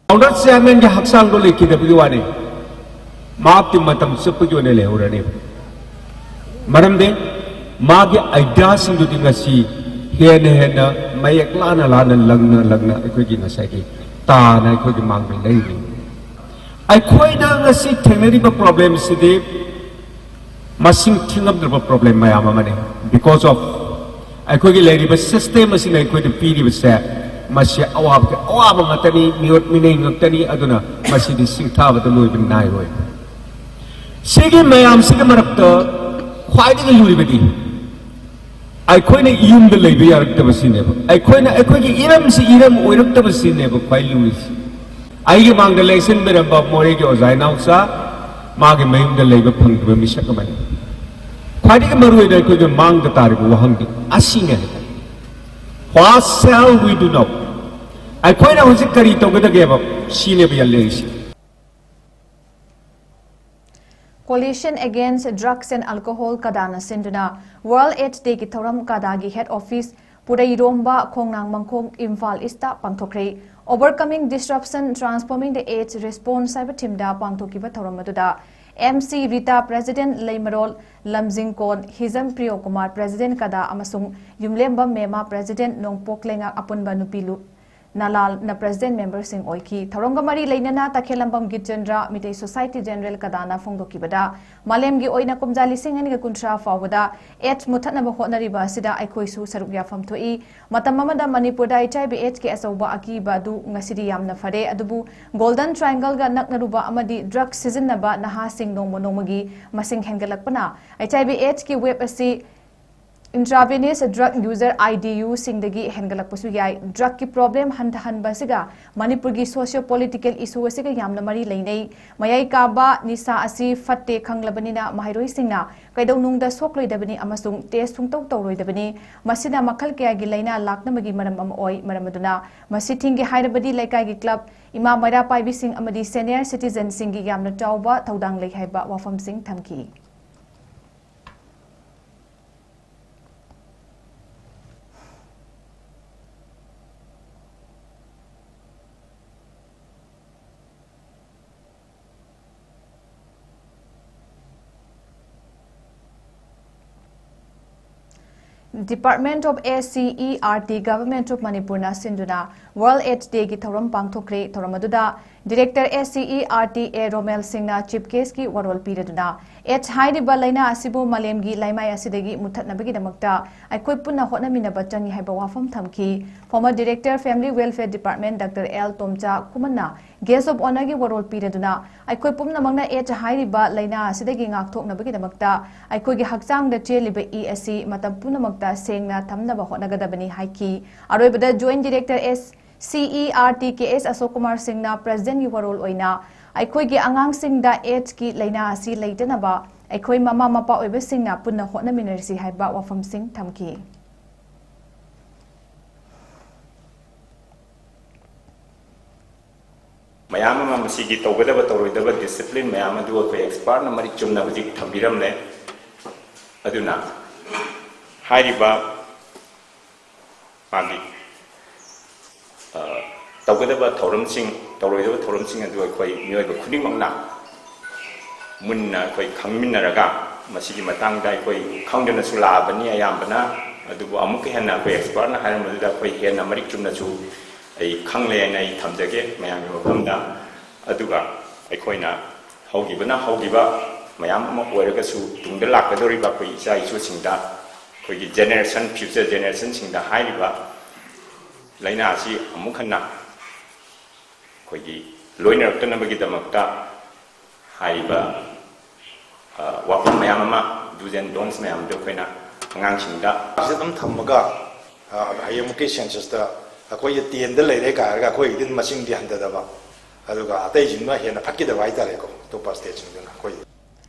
Founder chairmanꯒꯤ ꯍꯛꯆꯥꯡꯗꯣ ꯂꯩꯈꯤꯗꯕꯒꯤ ꯋꯥꯅꯤ, ꯃꯍꯥꯛꯇꯤ ꯃꯇꯝ ꯆꯨꯞꯄꯒꯤ ꯑꯣꯏꯅ ꯂꯩꯍꯧꯔꯅꯤ꯫ ꯃꯔꯝꯗꯤ ꯃꯥꯒꯤ ideaꯁꯤꯡꯗꯨꯗꯤ ꯉꯁꯤ ꯍꯦꯟꯅ ꯍꯦꯟꯅ ꯃꯌꯦꯛ ꯂꯥꯅ ꯂꯥꯅ, ꯂꯪꯅ ꯂꯪꯅ ꯑꯩꯈꯣꯏꯒꯤ ꯉꯁꯥꯏꯒꯤ ꯇꯥꯅ ꯑꯩꯈꯣꯏꯒꯤ ꯃꯥꯡꯗ ꯂꯩꯔꯤ꯫ ꯑꯩꯈꯣꯏꯅ ꯉꯁꯤ ꯊꯦꯡꯅꯔꯤꯕ problemꯁꯤꯗꯤ ꯃꯁꯤꯡ ꯊꯤꯉꯝꯗ꯭ꯔꯕ problem ꯃꯌꯥꯝ ꯑꯃꯅꯤ꯫ Because of ꯑꯩꯈꯣꯏꯒꯤ ꯂꯩꯔꯤꯕ system ꯑꯁꯤꯅ ꯑꯩꯈꯣꯏꯗ ꯄꯤꯔꯤꯕꯁꯦ, ꯃꯁꯤ ꯑꯋꯥꯕꯒꯤ ꯑꯋꯥꯕ ꯉꯥꯛꯇꯅꯤ, ꯃꯤꯑꯣꯠ ꯃꯤꯅꯩ ꯉꯥꯛꯇꯅꯤ꯫ ꯑꯗꯨꯅ ꯃꯁꯤꯗꯤ ꯁꯤꯡꯊꯥꯕꯗ ꯂꯣꯏꯕ ꯅꯥꯏꯔꯣꯏ꯫ ꯁꯤꯒꯤ ꯃꯌꯥꯝꯁꯤꯒꯤ ꯃꯔꯛꯇ ꯈ꯭ꯋꯥꯏꯗꯒꯤ ꯂꯨꯔꯤꯕꯗꯤ ꯑꯩꯈꯣꯏꯅ ꯌꯨꯝꯗ ꯂꯩꯕ ꯌꯥꯔꯛꯇꯕꯁꯤꯅꯦꯕ꯫ ꯑꯩꯈꯣꯏꯅ ꯑꯩꯈꯣꯏꯒꯤ ꯏꯔꯝꯁꯤ ꯏꯔꯝ ꯑꯣꯏꯔꯛꯇꯕꯁꯤꯅꯦꯕ ꯈ꯭ꯋꯥꯏ ꯂꯨꯔꯤꯁꯤ꯫ ꯑꯩꯒꯤ ꯃꯥꯡꯗ ꯂꯦꯡꯁꯤꯟꯕꯤꯔꯝꯕ ꯃꯣꯔꯦꯒꯤ ꯑꯣꯖꯥ ꯏꯅꯥꯎꯆꯥ, ꯃꯥꯒꯤ ꯃꯌꯨꯝꯗ ꯂꯩꯕ ꯐꯪꯗꯕ ꯃꯤꯁꯛ ꯑꯃꯅꯤ꯫ ꯈ꯭ꯋꯥꯏꯗꯒꯤ ꯃꯔꯨꯑꯣꯏꯅ ꯑꯩꯈꯣꯏꯒꯤ ꯃꯥꯡꯗ ꯇꯥꯔꯤꯕ ꯋꯥꯍꯪꯗꯤ ꯑꯁꯤꯅꯦ ꯍꯥꯏꯇꯥꯔꯦ꯫ What shall we do now? ꯑꯩꯈꯣꯏꯅ ꯍꯧꯖꯤꯛ ꯀꯔꯤ ꯇꯧꯒꯗꯒꯦꯕ? ꯁꯤꯅꯦꯕ ꯌꯥꯝ ꯂꯩꯔꯤꯁꯤ꯫ Coalition Against Drugs and Alcohol ꯀꯗꯥꯅ ꯁꯤꯟꯗꯨꯅ World AIDS Dayꯒꯤ ꯊꯧꯔꯝ ꯀꯗꯥꯒꯤ head office ꯄꯨꯔꯩꯔꯣꯝꯕ ꯈꯣꯡꯅꯥꯡ ꯃꯈꯣꯡ ꯏꯝꯐꯥꯜ ꯏꯁꯇ ꯄꯥꯡꯊꯣꯛꯈ꯭ꯔꯦ꯫ Overcoming Disruption, Transforming the AIDS Response ꯍꯥꯏꯕ themeꯗ ꯄꯥꯡꯊꯣꯛꯈꯤꯕ ꯊꯧꯔꯝ ꯑꯗꯨꯗ ꯑꯦꯝ ꯁꯤ ꯔꯤꯇꯥ, president ꯂꯩꯃꯔꯣꯜ ꯂꯝꯖꯤꯡꯀꯣꯟ, ꯍꯤꯖꯝ ꯄ꯭ꯔꯤꯌꯣ ꯀꯨꯃꯥꯔ, president ꯀꯗꯥ ꯑꯃꯁꯨꯡ ꯌꯨꯝꯂꯦꯝꯕꯝ ꯃꯦꯃꯥ, president ꯅꯣꯡꯄꯣꯛ ꯂꯩꯉꯥꯛ ꯑꯄꯨꯟꯕ ꯅꯨꯄꯤ ꯂꯨ ꯅꯂꯥꯜꯅ president memberꯁꯤꯡ ꯑꯣꯏꯈꯤ꯫ ꯊꯧꯔꯝꯒ ꯃꯔꯤ ꯂꯩꯅꯅ ꯇꯈꯦꯜꯂꯝꯕꯝ ꯒꯤꯠꯆꯟꯗ꯭ꯔ, ꯃꯤꯇꯩ Society General ꯀꯗꯥꯅ ꯐꯣꯡꯗꯣꯛꯈꯤꯕꯗ, ꯃꯥꯂꯦꯝꯒꯤ ꯑꯣꯏꯅ ꯀꯨꯝꯖꯥ ꯂꯤꯁꯤꯡ ꯑꯅꯤꯒ ꯀꯨꯟꯊ꯭ꯔꯥ ꯐꯥꯎꯕꯗ AIDS ꯃꯨꯊꯠꯅꯕ ꯍꯣꯠꯅꯔꯤꯕ ꯑꯁꯤꯗ ꯑꯩꯈꯣꯏꯁꯨ ꯁꯔꯨꯛ ꯌꯥꯐꯝ ꯊꯣꯛꯏ꯫ ꯃꯇꯝ ꯑꯃꯗ ꯃꯅꯤꯄꯨꯔꯗ HIV AIDSꯀꯤ ꯑꯆꯧꯕ ꯑꯀꯤꯕ ꯑꯗꯨ ꯉꯁꯤꯗꯤ ꯌꯥꯝꯅ ꯐꯔꯦ, ꯑꯗꯨꯕꯨ Golden Triangleꯒ ꯅꯛꯅꯔꯨꯕ ꯑꯃꯗꯤ drug ꯁꯤꯖꯤꯟꯅꯕ ꯅꯍꯥꯁꯤꯡ ꯅꯣꯡꯃ ꯅꯣꯡꯃꯒꯤ ꯃꯁꯤꯡ ꯍꯦꯟꯒꯠꯂꯛꯄꯅ HIV AIDSꯀꯤ wave ꯑꯁꯤ Intravenous drug user I D U ꯁꯤꯡꯗꯒꯤ ꯍꯦꯟꯒꯠꯂꯛꯄꯁꯨ ꯌꯥꯏ꯫ Drug ꯀꯤ problem ꯍꯟꯊꯍꯟꯕ ꯑꯁꯤꯒ ꯃꯅꯤꯄꯨꯔꯒꯤ socio political issue ꯑꯁꯤꯒ ꯌꯥꯝꯅ ꯃꯔꯤ ꯂꯩꯅꯩ꯫ ꯃꯌꯥꯏ ꯀꯥꯕ ꯅꯤꯁꯥ ꯑꯁꯤ ꯐꯠꯇꯦ ꯈꯪꯂꯕꯅꯤꯅ ꯃꯍꯩꯔꯣꯏꯁꯤꯡꯅ ꯀꯩꯗꯧꯅꯨꯡꯗ ꯁꯣꯛꯂꯣꯏꯗꯕꯅꯤ ꯑꯃꯁꯨꯡ test ꯁꯨꯡꯇꯧ ꯇꯧꯔꯣꯏꯗꯕꯅꯤ꯫ ꯃꯁꯤꯅ ꯃꯈꯜ ꯀꯌꯥꯒꯤ ꯂꯥꯏꯅꯥ ꯂꯥꯛꯅꯕꯒꯤ ꯃꯔꯝ ꯑꯃ ꯑꯣꯏ꯫ ꯃꯔꯝ ꯑꯗꯨꯅ ꯃꯁꯤ ꯊꯤꯡꯒꯦ ꯍꯥꯏꯔꯕꯗꯤ ꯂꯩꯀꯥꯏꯒꯤ club, ꯏꯃꯥ ꯃꯩꯔꯥ ꯄꯥꯏꯕꯤꯁꯤꯡ ꯑꯃꯗꯤ senior citizen ꯁꯤꯡꯒꯤ ꯌꯥꯝꯅ ꯆꯥꯎꯕ ꯊꯧꯗꯥꯡ ꯂꯩ ꯍꯥꯏꯕ ꯋꯥꯐꯝꯁꯤꯡ ꯊꯝꯈꯤ꯫ Department of S C E R T, Government of Manipur ꯅ ꯁꯤꯟꯗꯨꯅ World AIDS Day ꯒꯤ ꯊꯧꯔꯝ ꯄꯥꯡꯊꯣꯛꯈ꯭ꯔꯦ꯫ ꯊꯧꯔꯝ ꯑꯗꯨꯗ Director S C E R T A ꯔꯣꯃꯦꯜ ꯁꯤꯡꯅ chief guest ꯀꯤ ꯋꯥꯔꯣꯜ ꯄꯤꯔꯗꯨꯅ AIDS ꯍꯥꯏꯔꯤꯕ ꯂꯥꯏꯅꯥ ꯑꯁꯤꯕꯨ ꯃꯥꯂꯦꯝꯒꯤ ꯂꯩꯃꯥꯏ ꯑꯁꯤꯗꯒꯤ ꯃꯨꯠꯊꯠꯅꯕꯒꯤꯗꯃꯛꯇ ꯑꯩꯈꯣꯏ ꯄꯨꯟꯅ ꯍꯣꯠꯅꯃꯤꯟꯅꯕ ꯆꯪꯏ ꯍꯥꯏꯕ ꯋꯥꯐꯝ ꯊꯝꯈꯤ꯫ Former Director Family Welfare Department Doctor L ꯇꯣꯝꯆꯥ ꯈꯨꯃꯟꯅ guest of honour ꯒꯤ ꯋꯥꯔꯣꯜ ꯄꯤꯔꯗꯨꯅ ꯑꯩꯈꯣꯏ ꯄꯨꯝꯅꯃꯛꯅ AIDS ꯍꯥꯏꯔꯤꯕ ꯂꯥꯏꯅꯥ ꯑꯁꯤꯗꯒꯤ ꯉꯥꯛꯊꯣꯛꯅꯕꯒꯤꯗꯃꯛꯇ ꯑꯩꯈꯣꯏꯒꯤ ꯍꯛꯆꯥꯡꯗ ꯆꯦꯜꯂꯤꯕ ꯏ ꯑꯁꯤ ꯃꯇꯝ ꯄꯨꯝꯅꯃꯛꯇ ꯁꯦꯡꯅ ꯊꯝꯅꯕ ꯍꯣꯠꯅꯒꯗꯕꯅꯤ ꯍꯥꯏꯈꯤ꯫ ꯑꯔꯣꯏꯕꯗ Joint Director S C E R T K S ꯑꯁꯣꯛ ꯀꯨꯃꯥꯔ ꯁꯤꯡꯅ President ꯀꯤ ꯋꯥꯔꯣꯜ ꯑꯣꯏꯅ ꯑꯩꯈꯣꯏꯒꯤ ꯑꯉꯥꯡꯁꯤꯡꯗ AIDS ꯀꯤ ꯂꯥꯏꯅꯥ ꯑꯁꯤ ꯂꯩꯇꯅꯕ ꯑꯩꯈꯣꯏ ꯃꯃꯥ ꯃꯄꯥ ꯑꯣꯏꯕꯁꯤꯡꯅ ꯄꯨꯟꯅ ꯍꯣꯠꯅꯃꯤꯟꯅꯔꯁꯤ ꯍꯥꯏꯕ ꯋꯥꯐꯝꯁꯤꯡ ꯊꯝꯈꯤ꯫ ꯃꯌꯥꯝ ꯑꯃ ꯃꯁꯤꯒꯤ ꯇꯧꯒꯗꯕ ꯇꯧꯔꯣꯏꯗꯕ discipline ꯃꯌꯥꯝ ꯑꯗꯨ ꯑꯩꯈꯣꯏ expert ꯅ ꯃꯔꯤꯛ ꯆꯨꯝꯅ ꯍꯧꯖꯤꯛ ꯊꯝꯕꯤꯔꯝꯂꯦ꯫ ꯑꯗꯨꯅ ꯍꯥꯏꯔꯤꯕ ꯃꯥꯒꯤ ꯇꯧꯒꯗꯕ ꯊꯧꯔꯝꯁꯤꯡ, ꯇꯧꯔꯣꯏꯗꯕ ꯊꯧꯔꯝꯁꯤꯡ ꯑꯗꯨ ꯑꯩꯈꯣꯏ ꯃꯤꯑꯣꯏꯕ ꯈꯨꯗꯤꯡꯃꯛꯅ ꯃꯨꯟꯅ ꯑꯩꯈꯣꯏ ꯈꯪꯃꯤꯟꯅꯔꯒ, ꯃꯁꯤꯒꯤ ꯃꯇꯥꯡꯗ ꯑꯩꯈꯣꯏ ꯈꯪꯗꯅꯁꯨ ꯂꯥꯛꯑꯕꯅꯤ ꯑꯌꯥꯝꯕꯅ, ꯑꯗꯨꯕꯨ ꯑꯃꯨꯛꯀ ꯍꯦꯟꯅ ꯑꯩꯈꯣꯏ expert ꯅ ꯍꯥꯏꯔꯝꯕꯗꯨꯗ ꯑꯩꯈꯣꯏ ꯍꯦꯟꯅ ꯃꯔꯤꯛ ꯆꯨꯝꯅꯁꯨ ꯑꯩ ꯈꯪꯂꯦ ꯍꯥꯏꯅ ꯑꯩ ꯊꯝꯖꯒꯦ ꯃꯌꯥꯝꯒꯤ ꯃꯐꯝꯗ꯫ ꯑꯗꯨꯒ ꯑꯩꯈꯣꯏꯅ ꯍꯧꯈꯤꯕꯅ ꯍꯧꯈꯤꯕ ꯃꯌꯥꯝ ꯑꯃ ꯑꯣꯏꯔꯒꯁꯨ, ꯇꯨꯡꯗ ꯂꯥꯛꯀꯗꯧꯔꯤꯕ ꯑꯩꯈꯣꯏ ꯏꯆꯥ ꯏꯁꯨꯁꯤꯡꯗ, ꯑꯩꯈꯣꯏꯒꯤ generation, future generation ꯁꯤꯡꯗ ꯍꯥꯏꯔꯤꯕ ꯂꯥꯏꯅꯥ ꯑꯁꯤ ꯑꯃꯨꯛ ꯍꯟꯅ ꯑꯩꯈꯣꯏꯒꯤ ꯂꯣꯏꯅꯔꯛꯇꯅꯕꯒꯤꯗꯃꯛꯇ ꯍꯥꯏꯔꯤꯕ, ꯑ, ꯋꯥꯐꯝ ꯃꯌꯥꯝ ꯑꯃ, do's and don'ts ꯃꯌꯥꯝꯗꯨ ꯑꯩꯈꯣꯏꯅ ꯑꯉꯥꯡꯁꯤꯡꯗ ꯁꯤ ꯑꯗꯨꯝ ꯊꯝꯃꯒ, ꯑ, ꯍꯌꯦꯡꯃꯨꯛꯀꯤ ꯁꯦꯟꯁꯁꯇ ꯑꯩꯈꯣꯏꯒꯤ ꯇꯦꯟꯗ ꯂꯩꯔꯦ ꯀꯥꯏꯔꯒ ꯑꯩꯈꯣꯏꯒꯤꯗꯤ ꯃꯁꯤꯡꯗꯤ ꯍꯟꯊꯗꯕ, ꯑꯗꯨꯒ ꯑꯇꯩꯁꯤꯡꯗꯨꯅ ꯍꯦꯟꯅ ꯐꯠꯈꯤꯗꯕ ꯍꯥꯏꯇꯥꯔꯦꯀꯣ, ꯑꯇꯣꯞꯄ ꯁ꯭ꯇꯦꯠꯁꯤꯡꯗꯨꯅ ꯑꯩꯈꯣꯏꯒꯤ꯫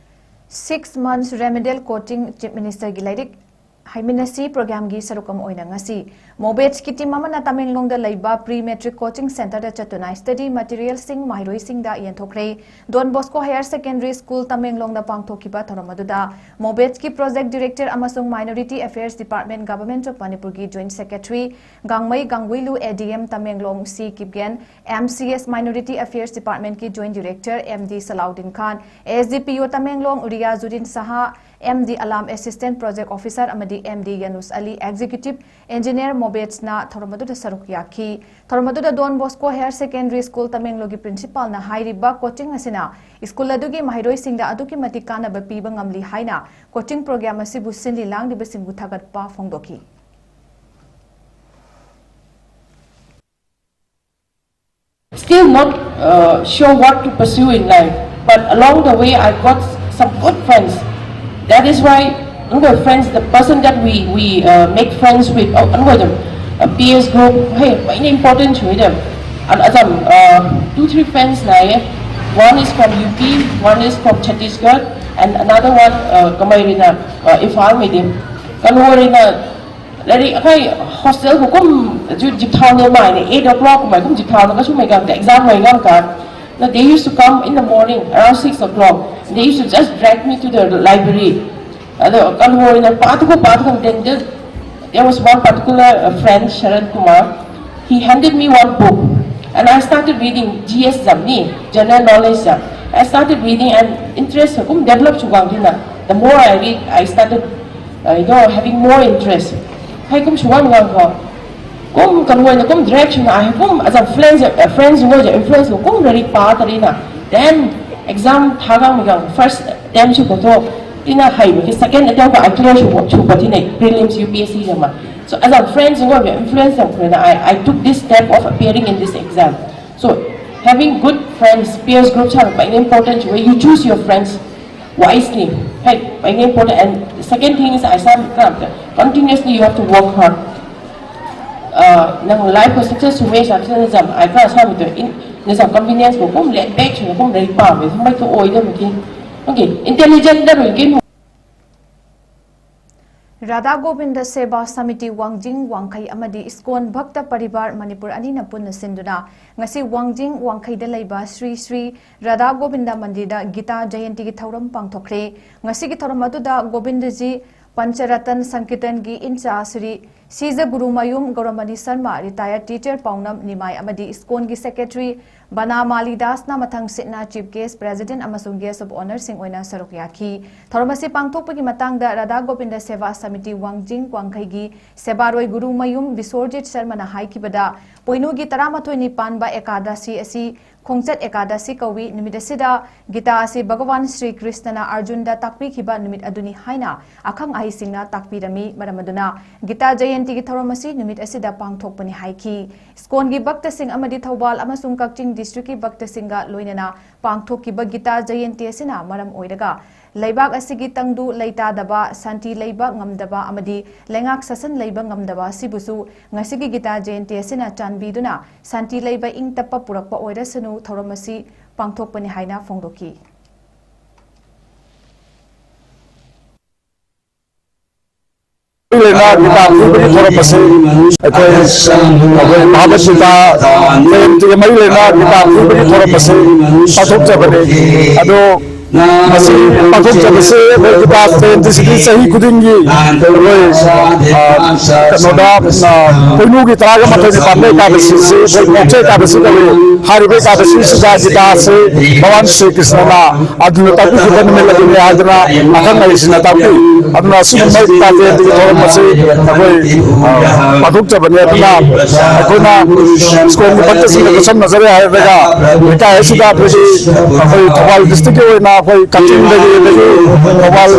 Six months remedial coaching, Chief Ministerꯒꯤ ꯂꯥꯏꯔꯤꯛ ꯍꯩꯃꯤꯟꯅꯁꯤ ꯄ꯭ꯔꯣꯒ꯭ꯔꯥꯝꯒꯤ ꯁꯔꯨꯛ ꯑꯃ ꯑꯣꯏꯅ ꯉꯁꯤ ꯃꯣꯕꯦꯠꯁꯀꯤ ꯇꯤꯝ ꯑꯃꯅ ꯇꯃꯦꯡꯂꯣꯡꯗ ꯂꯩꯕ ꯄ꯭ꯔꯤ ꯃꯦꯇ꯭ꯔꯤꯛ ꯀꯣꯆꯤꯡ ꯁꯦꯟꯇꯔꯗ ꯆꯠꯇꯨꯅ ꯁ꯭ꯇꯗꯤ ꯃꯦꯇꯤꯔꯤꯌꯦꯜꯁꯤꯡ ꯃꯍꯩꯔꯣꯏꯁꯤꯡꯗ ꯌꯦꯟꯊꯣꯛꯈ꯭ꯔꯦ꯫ Don Bosco higher secondary school ꯇꯃꯦꯡꯂꯣꯡꯗ ꯄꯥꯡꯊꯣꯛꯈꯤꯕ ꯊꯧꯔꯝ ꯑꯗꯨꯗ ꯃꯣꯕꯦꯠꯁꯀꯤ ꯄ꯭ꯔꯣꯖꯦꯛ ꯗꯤꯔꯦꯛꯇꯔ ꯑꯃꯁꯨꯡ minority affairs department, government of ꯃꯅꯤꯄꯨꯔꯒꯤ joint secretary Gangmei Gangguilu, A D M Tamenglong C Kipgen, M C S minority affairs ꯗꯤꯄꯥꯔꯠꯃꯦꯟꯠꯀꯤ joint director M D Salauddin Khan, S D P O Tamenglong Riazuddin Saha, M D Alam assistant project officer ꯑꯃꯗꯤ M D Yunus Ali executive engineer ꯃꯣꯕꯦꯠꯁꯅ ꯊꯧꯔꯝ ꯑꯗꯨꯗ ꯁꯔꯨꯛ ꯌꯥꯈꯤ꯫ ꯊꯧꯔꯝ ꯑꯗꯨꯗ ꯗꯣꯟ ꯕꯣꯁꯀꯣ ꯍꯥꯌꯔ ꯁꯦꯀꯦꯟꯗꯔꯤ ꯁ꯭ꯀꯨꯜ ꯇꯃꯦꯡꯂꯣꯡꯒꯤ ꯄ꯭ꯔꯤꯟꯁꯤꯄꯥꯜꯅ ꯍꯥꯏꯔꯤꯕ ꯀꯣꯆꯤꯡ ꯑꯁꯤꯅ ꯁ꯭ꯀꯨꯜ ꯑꯗꯨꯒꯤ ꯃꯍꯩꯔꯣꯏꯁꯤꯡꯗ ꯑꯗꯨꯛꯀꯤ ꯃꯇꯤꯛ ꯀꯥꯟꯅꯕ ꯄꯤꯕ ꯉꯝꯂꯤ ꯍꯥꯏꯅ ꯀꯣꯆꯤꯡ ꯄ꯭ꯔꯣꯒ꯭ꯔꯥꯝ ꯑꯁꯤꯕꯨ ꯁꯤꯜꯂꯤ ꯂꯥꯡꯂꯤꯕꯁꯤꯡꯕꯨ ꯊꯥꯒꯠꯄ ꯐꯣꯡꯗꯣꯛꯈꯤ꯫ Still not uh, sure what to pursue in life, but along the way I got some good friends. That is why, you know, friends, the person that we, we uh, make friends with, oh, you know, the uh, peers group, hey, very important to them. And as uh, two, three friends, na, eh, one is from U P, one is from Chhattisgarh, and another one, uh, Kamairina, uh, Imphal, Medim. Kanuarina, ꯂꯥꯏꯔꯤꯛ ꯑꯩꯈꯣꯏ ꯍꯣꯁꯇꯦꯜ ꯍꯨꯀꯨꯝ ꯖꯤꯞ ꯊꯥꯎꯅꯦ ꯃꯥꯏꯅꯦ, eight o'clock ꯃꯥꯏ ꯀꯨꯝ ꯖꯤꯞ ꯊꯥꯎꯅ ꯀꯩꯁꯨ ꯃꯩ ꯀꯥꯝꯇ exam ꯃꯩ ꯀꯥꯝ ꯀꯥꯟ꯫ They used to come in the morning around six o'clock. They used to just drag me to the library. ꯑꯗꯣ ꯀꯜꯍꯣꯏꯅ ꯄꯥꯊꯣꯛ ꯄꯥꯊꯣꯛ then there was one particular uh, friend, Sharan Kumar. He handed me one book and I started reading G S exam ni, general knowledge exam. I started reading and interest ꯍꯨꯀꯨꯝ develop ꯁꯨꯒꯥꯡꯗꯨꯅ. The more I read, I started uh, you know, having more interest. Hai kum suan ngang ho. Kum kan wai na kum direction ai kum as a friends uh, friends wo je influence wo kum very pa ta rina. Then exam thagang migang first attempt su ko to. Ina hai mi second attempt ko actual su ko su ko tine prelims U P S C jama. So as a friends wo influence ang friend I I took this step of appearing in this exam. So having good friends, peers groups are very important where you choose your friends wisely. Hey, my name important. And second thing is, I said, continuously you have to work hard. Uh, ꯅꯪ life ꯀ success ꯁꯨꯃꯦ ꯁꯥ ꯅꯖꯝ ꯑꯥꯏ ꯀ ꯁꯥ ꯃꯤꯇꯣ ꯏꯟ ꯅꯖꯝ convenience ꯀ ꯀꯨꯝ ꯂꯦꯠ ꯕꯦꯛ ꯁꯨꯅ ꯀꯨꯝ ꯂꯩ ꯄꯥꯝꯃꯦ ꯁꯨꯝ ꯃꯩꯇꯣ ꯑꯣꯏꯗꯕ ꯀꯤ okay intelligent ꯗ ꯔꯣꯏ ꯀꯤ ꯔꯥꯙꯥ ꯒꯣꯕꯤꯟꯗ ꯁꯦꯕꯥ ꯁꯃꯤꯇꯤ ꯋꯥꯡꯖꯤꯡ ꯋꯥꯡꯈꯩ ꯑꯃꯗꯤ ꯏꯁꯀꯣꯟ ꯚꯛꯇ ꯄꯔꯤꯕꯥꯔ ꯃꯅꯤꯄꯨꯔ ꯑꯅꯤꯅ ꯄꯨꯟꯅ ꯁꯤꯟꯗꯨꯅ ꯉꯁꯤ ꯋꯥꯡꯖꯤꯡ ꯋꯥꯡꯈꯩꯗ ꯂꯩꯕ ꯁ꯭ꯔꯤ ꯁ꯭ꯔꯤ ꯔꯥꯙꯥ ꯒꯣꯕꯤꯟꯗ ꯃꯟꯗꯤꯔꯗ ꯒꯤꯇꯥ ꯖꯌꯟꯇꯤꯒꯤ ꯊꯧꯔꯝ ꯄꯥꯡꯊꯣꯛꯈ꯭ꯔꯦ꯫ ꯉꯁꯤꯒꯤ ꯊꯧꯔꯝ ꯑꯗꯨꯗ ꯒꯣꯕꯤꯟꯗꯖꯤ ꯄꯟꯆꯔꯇꯟ ꯁꯪꯀꯤꯔꯇꯟꯒꯤ ꯏꯟꯆꯥ ꯁ꯭ꯔꯤ ꯁꯤꯖ ꯒꯨꯔꯨꯃꯌꯨꯝ ꯒꯧꯔꯃꯅꯤ ꯁꯔꯃ, retired teacher ꯄꯥꯎꯅꯝ ꯅꯤꯃꯥꯏ ꯑꯃꯗꯤ ꯏꯁꯀꯣꯟꯒꯤ secretary ꯕꯅꯥ ꯃꯥꯂꯤ ꯗꯥꯁꯅ ꯃꯊꯪ ꯁꯤꯠꯅ chief guest, president ꯑꯃꯁꯨꯡ guest of honourꯁꯤꯡ ꯑꯣꯏꯅ ꯁꯔꯨꯛ ꯌꯥꯈꯤ꯫ ꯊꯧꯔꯝ ꯑꯁꯤ ꯄꯥꯡꯊꯣꯛꯄꯒꯤ ꯃꯇꯥꯡꯗ ꯔꯥꯙꯥ ꯒꯣꯕꯤꯟꯗ ꯁꯦꯕꯥ ꯁꯃꯤꯇꯤ ꯋꯥꯡꯖꯤꯡ ꯋꯥꯡꯈꯩꯒꯤ ꯁꯦꯕꯥꯔꯣꯏ ꯒꯨꯔꯨꯃꯌꯨꯝ ꯕꯤꯁꯣꯔꯖꯤꯠ ꯁꯔꯃꯅ ꯍꯥꯏꯈꯤꯕꯗ, ꯄꯣꯏꯅꯨꯒꯤ ꯇꯔꯥꯃꯥꯊꯣꯏꯅꯤ ꯄꯥꯟꯕ ꯑꯦꯀꯥꯗꯁꯤ ꯑꯁꯤ ꯈꯣꯡꯆꯠ ꯑꯦꯀꯥꯗꯁꯤ ꯀꯧꯏ꯫ ꯅꯨꯃꯤꯠ ꯑꯁꯤꯗ ꯒꯤꯇꯥ ꯑꯁꯤ ꯚꯒꯋꯥꯟ ꯁ꯭ꯔꯤ ꯀ꯭ꯔꯤꯁꯅꯅ ꯑꯔꯖꯨꯟꯗ ꯇꯥꯛꯄꯤꯈꯤꯕ ꯅꯨꯃꯤꯠ ꯑꯗꯨꯅꯤ ꯍꯥꯏꯅ ꯑꯈꯪ ꯑꯍꯩꯁꯤꯡꯅ ꯇꯥꯛꯄꯤꯔꯝꯃꯤ꯫ ꯃꯔꯝ ꯑꯗꯨꯅ ꯒꯤꯇꯥ ꯖꯌꯟꯇꯤꯒꯤ ꯊꯧꯔꯝ ꯑꯁꯤ ꯅꯨꯃꯤꯠ ꯑꯁꯤꯗ ꯄꯥꯡꯊꯣꯛꯄꯅꯤ ꯍꯥꯏꯈꯤ꯫ ꯏꯁꯀꯣꯟꯒꯤ ꯚꯛꯇꯁꯤꯡ ꯑꯃꯗꯤ ꯊꯧꯕꯥꯜ ꯑꯃꯁꯨꯡ ꯀꯛꯆꯤꯡ districtꯀꯤ ꯚꯛꯇꯁꯤꯡꯒ ꯂꯣꯏꯅꯅ ꯄꯥꯡꯊꯣꯛꯈꯤꯕ ꯒꯤꯇꯥ ꯖꯌꯟꯇꯤ ꯑꯁꯤꯅ ꯃꯔꯝ ꯑꯣꯏꯔꯒ ꯂꯩꯕꯥꯛ ꯑꯁꯤꯒꯤ ꯇꯪꯗꯨ ꯂꯩꯇꯥꯗꯕ, ꯁꯥꯟꯇꯤ ꯂꯩꯕ ꯉꯝꯗꯕ ꯑꯃꯗꯤ ꯂꯩꯉꯥꯛ ꯁꯥꯁꯟ ꯂꯩꯕ ꯉꯝꯗꯕ ꯑꯁꯤꯕꯨꯁꯨ ꯉꯁꯤꯒꯤ ꯒꯤꯇꯥ ꯖꯌꯟꯇꯤ ꯑꯁꯤꯅ ꯆꯥꯟꯕꯤꯗꯨꯅ ꯁꯥꯟꯇꯤ ꯂꯩꯕ ꯏꯪ ꯇꯞꯄ ꯄꯨꯔꯛꯄ ꯑꯣꯏꯔꯁꯅꯨ ꯊꯧꯔꯝ ꯑꯁꯤ ꯄꯥꯡꯊꯣꯛꯄꯅꯤ ꯍꯥꯏꯅ ꯐꯣꯡꯗꯣꯛꯈꯤ꯫ ꯂꯩꯅ ꯒꯤꯇꯥ ꯄꯤꯕꯒꯤ ꯊꯧꯔꯝ ꯑꯁꯤ ꯑꯩꯈꯣꯏ, ꯑꯩꯈꯣꯏ ꯚꯥꯒꯕꯠ ꯒꯤꯇꯥ ꯖꯌꯟꯇꯤꯒ ꯃꯔꯤ ꯂꯩꯅ ꯒꯤꯇꯥ ꯄꯤꯕꯒꯤ ꯊꯧꯔꯝ ꯑꯁꯤ ꯄꯥꯡꯊꯣꯛꯆꯕꯅꯤ꯫ ꯑꯗꯣ ꯃꯁꯤ ꯄꯥꯡꯊꯣꯛꯆꯕꯁꯤ ꯑꯩꯈꯣꯏ ꯒꯤꯇꯥ ꯖꯌꯟꯇꯤꯁꯤꯗꯤ ꯆꯍꯤ ꯈꯨꯗꯤꯡꯒꯤ ꯑꯩꯈꯣꯏ, ꯑ, ꯀꯩꯅꯣꯗ, ꯑ, ꯄꯣꯏꯅꯨꯒꯤ ꯇꯔꯥꯒ ꯃꯥꯊꯣꯏꯅꯤ ꯄꯥꯟꯕ ꯑꯦꯀꯥꯗꯁꯤꯁꯤ ꯑꯩꯈꯣꯏ ꯃꯣꯛꯁ ꯑꯦꯀꯥꯗꯁꯤ ꯀꯧꯏ꯫ ꯍꯥꯏꯔꯤꯕ ꯑꯦꯀꯥꯗꯁꯤꯁꯤꯗ ꯒꯤꯇꯥꯁꯤ ꯚꯒꯋꯥꯟ ꯁ꯭ꯔꯤ ꯀ꯭ꯔꯤꯁꯅꯅ ꯑꯗꯨꯅ ꯇꯥꯛꯄꯤꯈꯤꯕ ꯅꯨꯃꯤꯠ ꯑꯗꯨꯅꯤ ꯍꯥꯏꯗꯅ ꯑꯈꯪ ꯑꯍꯩꯁꯤꯡꯅ ꯇꯥꯛꯄꯤ꯫ ꯑꯗꯨꯅ ꯑꯁꯤꯒꯨꯝꯕ ꯒꯤꯇꯥ ꯖꯌꯟꯇꯤꯒꯤ ꯊꯧꯔꯝ ꯑꯁꯤ ꯑꯩꯈꯣꯏ, ꯑ, ꯄꯥꯡꯊꯣꯛꯆꯕꯅꯤ꯫ ꯑꯗꯨꯅ ꯑꯩꯈꯣꯏꯅ ꯁ꯭ꯀꯨꯜꯒꯤ ꯚꯛꯇꯁꯤꯡꯒ ꯈꯨꯠꯁꯝꯅꯖꯔꯦ ꯍꯥꯏꯔꯒ ꯂꯩꯀꯥꯏ ꯑꯁꯤꯗ ꯑꯩꯈꯣꯏꯒꯤ, ꯑꯩꯈꯣꯏ ꯊꯧꯕꯥꯜ districtꯀꯤ ꯑꯣꯏꯅ ꯑꯩꯈꯣꯏ ꯀꯛꯆꯤꯡꯗꯒꯤ, ꯑꯗꯒꯤ ꯊꯧꯕꯥꯜ